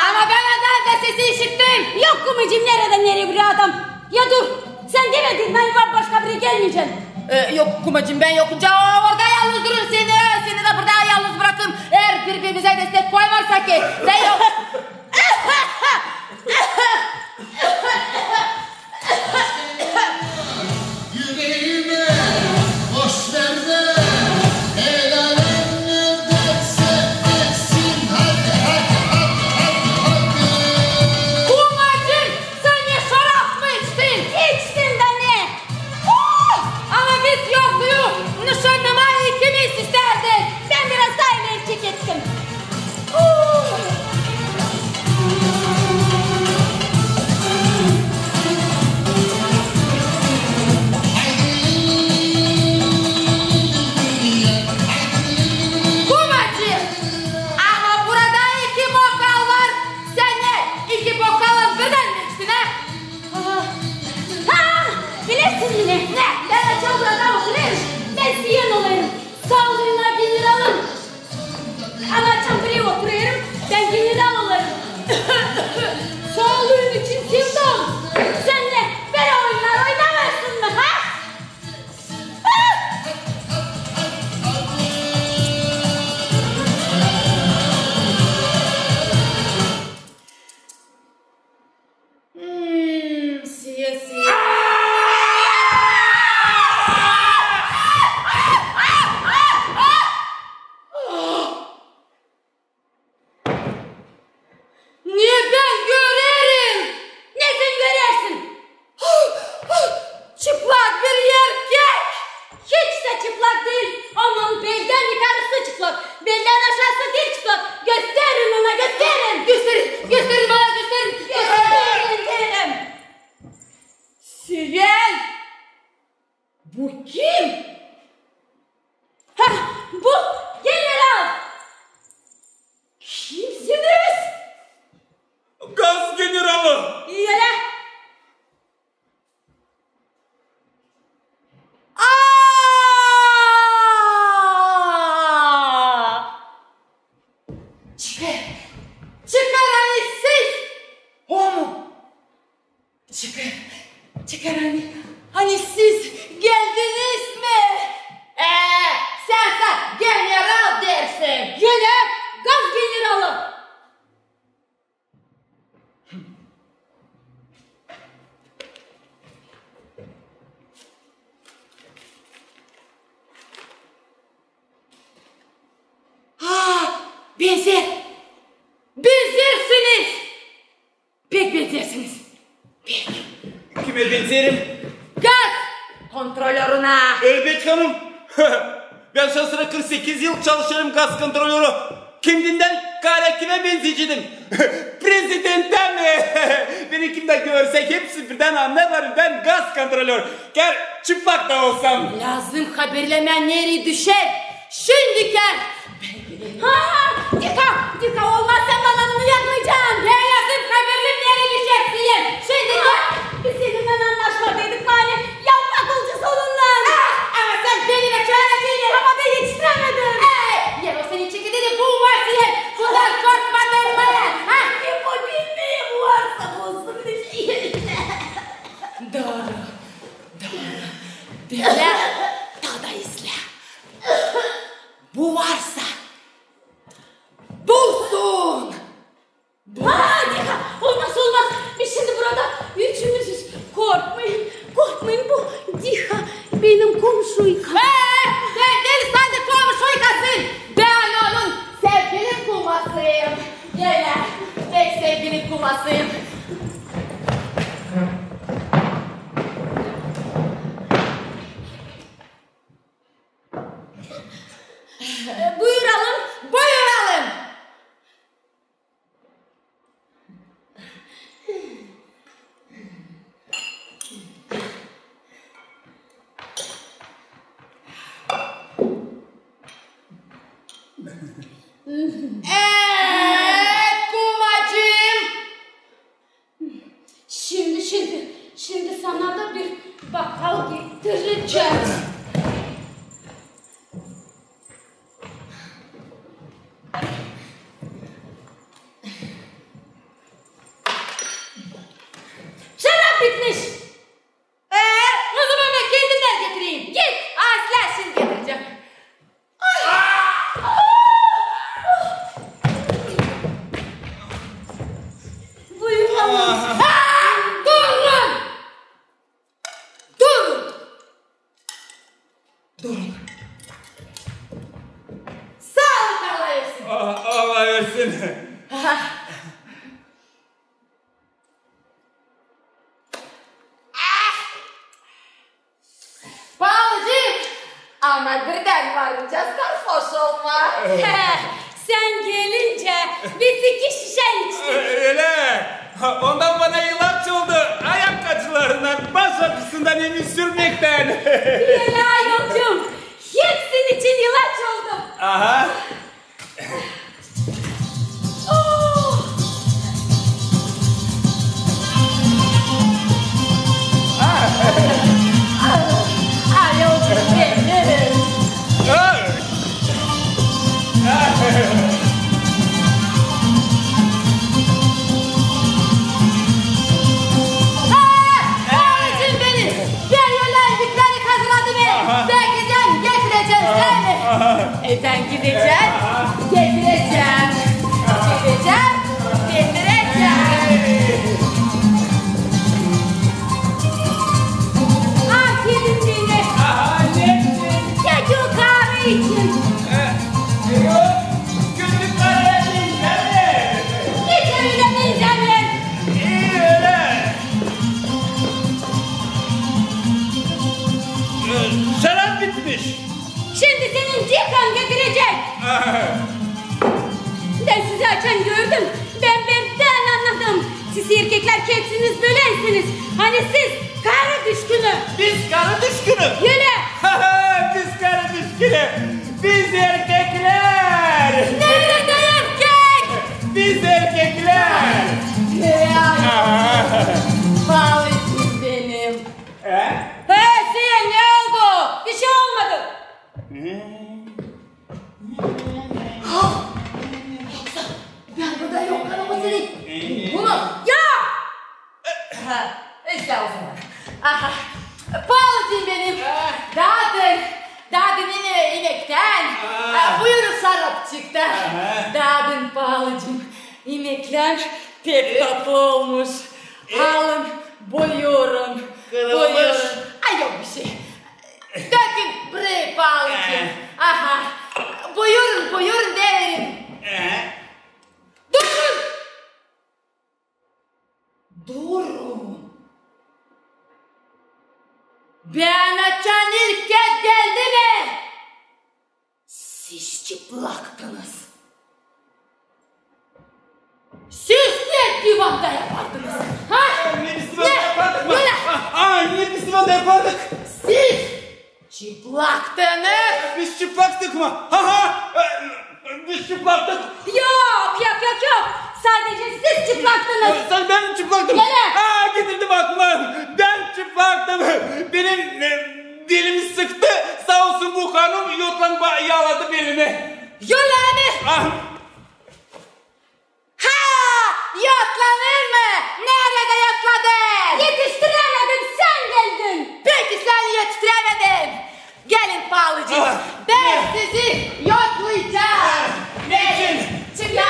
Ama bän adaa da sesi işittim. Yok, kumacım, neredän nereyä bu adam? Ya dur, sän demedin mi, ani başka biri gelmeyecek? E, yok, kumacım, bän yokunca o orada yalnız durur, seni, seni dä burada yalnız bırakırım. Eer biri-birimizä destek koymarsak ki, sän yok. Yüreğime boş ver de, el alem ne derse desin. Hadi, hadi, hadi, hadi, hadi. Kumacım, sän ne, şarap mı içtin? İçtim da ne? Uu! Ama biz yokluyu nışannamaa ikimiz istärdik. Bän biraz taa ileri çekettim. Kumacım, ama burada iki bokal var. Sän ne, iki bokalı birdän mi içtin, ha? Aa, ha, bilersin mi ne? Ne? Bän açan burada oturêrım, bän siyen olêrım. Saalıına generalın. Ama açan buraya oturêrım, bän general olêrım. Saalıın için, Sevdam. Sän ne, bölä oyunnar oynamêêrsın mı, ha? Hmm, siye, siye. Ne bän görerim? Ne sän görersin? Çıplak bir erkek! Hiç dä çıplak diil. Onun beldän yukarısı çıplak. Beldän aşaası diil çıplak. Gösterin ona, gösterin! Gösterin, gösterin bana, gösterin! Gösterin deerim! Siren! Bu kim? Ha, bu general! Kimsiniz? Gaz generalı! Ölä. Aa! Çıkar, çıkar, ani siz o mu? Çıkar, çıkar, ani, ani siz geldiniz mi? Ee, sän sä general dersin. Ölä, gaz generalı. Ha, benzer. Benzersiniz. Pek benzersiniz. Pek. Kimä benzerim? Gaz kontrolörünä. Elbet, hanım. Bän şu sıra kırk sekiz yıl çalışêrım gaz kontrolörü. Kendimdän kaarä kimä benzeyecäydim? Prezidentä mi? Beni kim dä görse, hepsi birdän annêêrlar, bän gaz kontrolör. Kär çıplak da olsam. Lääzım haberlemää, nereyi düşer. Şindi kär. Ha, dika, dika, olmaz, sän bana bunu yapmayacan. Lääzım haberlemää, nereyi düşer, siren. Şindi kär. Biz seninnän annaşmadıydık mı, ani yalmak olacez onunnan? Ah, ama sän beni bekaar ettin. Ama bän etiştirämedim. Ey, eer o seni çekedi dä bulmaz, siren, ondan korkmadın mı? Ha? Ne bu, bilmeerim, varsa olsun bir şey. Dooru, dooru. Bölä taa da benim komşuykam. Ee, bän diil sade komşuykasın. Bän onun sevgilim kumasıyım. Ölä, pek sevgilim kumasıyım. Ee, buyuralım, buyuralım. Ee, kumacıım. Şindi, şindi, şindi sana da bir bokal getirecäm. Şarap bitmiş. Ee, o zaman bän kendimdän getireyim. Git. Aa, islää, şindi getirecäm. Ay! Buyurun. Aa! Durun! Durun! Durun! Saa olun, Allah versin. Aa, Allah versin. Paalıcık, ama birdän varınca sarhoş olma. He, sän gelincä biz iki şişä içtik. Ölä. Ondan bana ilaç oldu. Ayak acılarından, baş ağrısından, emin sürmektän. Ölä, ayolcuum. Hepsinin için ilaç oldu. Aha. Oh! Ayolcuum benim. Aa, ayolcuum benim. Bän ölä iimekleri hazırladım. Aha. Bän gidecäm, getirecäm seni. Aha. E, bän gidecäm, getirecäm. Gidecäm, getirecäm. Aferin bana. Aha, ne için? Kötü karı için. E, yok, kötü karı için. Hiç ölä benzämeer. İi, ölä. Ee, şarap bitmiş. Şindi senin dikanı getirecek. Aha. Bän sizi açan gördüm, bän birdän annadım. Siz erkeklär hepsiniz bölänsiniz. Ani siz karı düşkünü. Biz karı düşkünü? Ölä. Biz karı düşkünü. Biz erkeklär. Neredä erkek? Biz erkeklär. Ya. Aha. Paalıcıım benim. E? He, siyä ne oldu? Bir şey olmadı. Ha! Yoksa bän burada yokkam, o seni bunu. Ya! Ha, islää o zaman. Aha. Paalıcıım benim. Dadın. Dadın iimektän. Aa. Ha, buyurun şarapçıktan. Aha. Dadın, paalıcıım. İimeklär pek tatlı olmuş. E? Alın, buyurun. Kırılmış. Buyurun. Ay, yok bir şey. Dökün burayı, paalıcıım. E. Aha. Buyurun, buyurun deerim. E? Durun! Durun! Bän açan ilk kez geldim. Siz çıplaktınız. Siz ne divanda yapardınız? Ha? Ne biz divanda yapardık mı? Böyle. Aa, ne biz divanda yapardık? Siz çıplaktınız. Biz çıplaktık mı? Ha ha. Biz çıplaktık. Yok, yok, yok, yok. Sadece siz çıplaktınız. Sen, bän çıplaktım. Böyle. Aa, getirdim aklıma. Bän çıplaktım. Benim, e, belim sıktı. Saa olsun bu hanım yotlan ba-, yaaladı belimi. Ölä mi? Ah. Ha! Yotlanır mı? Neredä yotladın? Etiştirämedim, sän geldin. Pek islää, etiştirämedin. Gelin, paalıcık. Ah, bän sizi yotlayacam. Ah, ne için? Çıkar.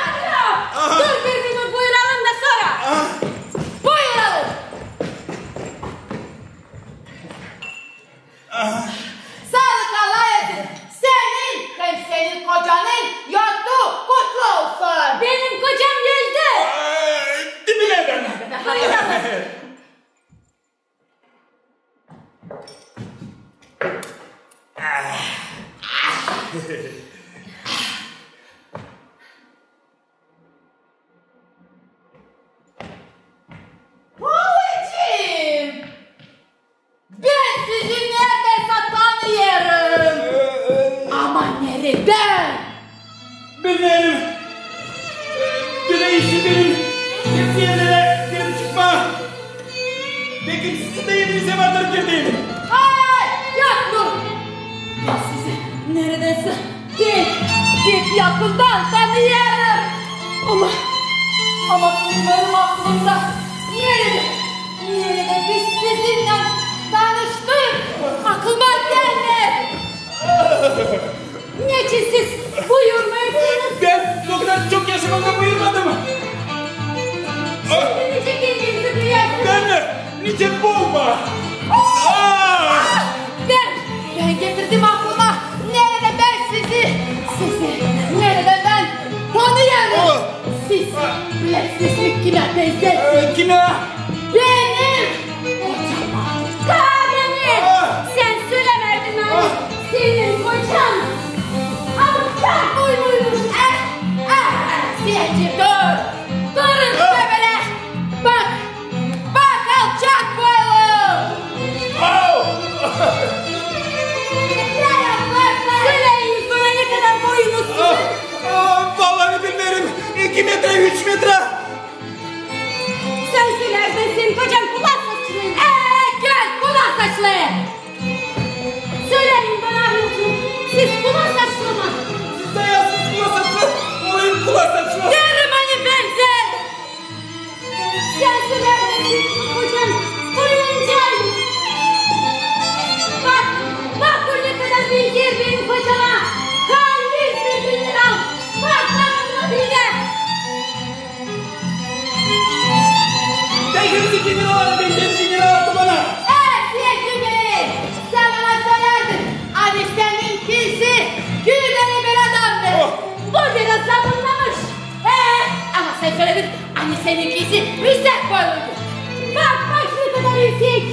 Aha. Dur bir minut, buyuralım da sora. Ah. Buyuralım. Ah. Oolacıım! Bän sizi neredänsä tanıyêrım. Ama neredän? Bilmeerim. Bölä işim benim. Hep bir erlerä girip çıkmaa. Bekim sizin dä evinizä vardır girdiim. Ay, yapma! Bän sizi neredänsä pek, pek yakından tanıyêrım. Ama, ama bilmeerim aklımda neredä, neredä biz sizinnän tanıştık. Aklıma gelmeer. Neçin siz buyurmêêrsınız? Bän o kadar çok yaşamamda buyurmadım. Siz nicä kendinizi duyêrsınız? Bän mi? Nicä bomba! Aa! Bän, bän getirdim aklıma, neredä bän sizi, sizi neredä bän tanıyêrım. Aa! Siz bilersiniz mi, kimä benzersiniz? Ee, kimä? Benim kocama. Kadını! Aa! Sän sölemedin mi? Aa! Senin kocan alçak boynuymuş. Eh, eh, sän dur. Durun şöylä. Bak, bak, alçak boylu. Au! Söleyin bana, ne kadar boyunuz sizin? Aa, aa, vallahi bilmeerim. İki meträ, üç meträ. Sän sölärsän, senin kocan kulak saçlı. Ee, gel, kulak saçlı. Söleyin bana, arıcıım, siz kulak saçlı mı? Siz dä ya, siz kulak saçlı, olayım kulak saçlı. Deerim, ani benzeer. Sän sölärsän, senin kocan boyuncaymış. Bak, bak, o ne kadar benzeer benim kocama. Halbuki bir general. Bak, bak, buna benzeer. Dä hepsi generala benzeer, general atı bana. Ee, sevgili, sän bana sölärdin, ani seninkisi gülmeli bir adamdır. Oh. Bu biraz zabunnamış. Ee, ama sän söledin, ani seninkisi üüsek boyluydu. Bak, bak, ne kadar üüsek.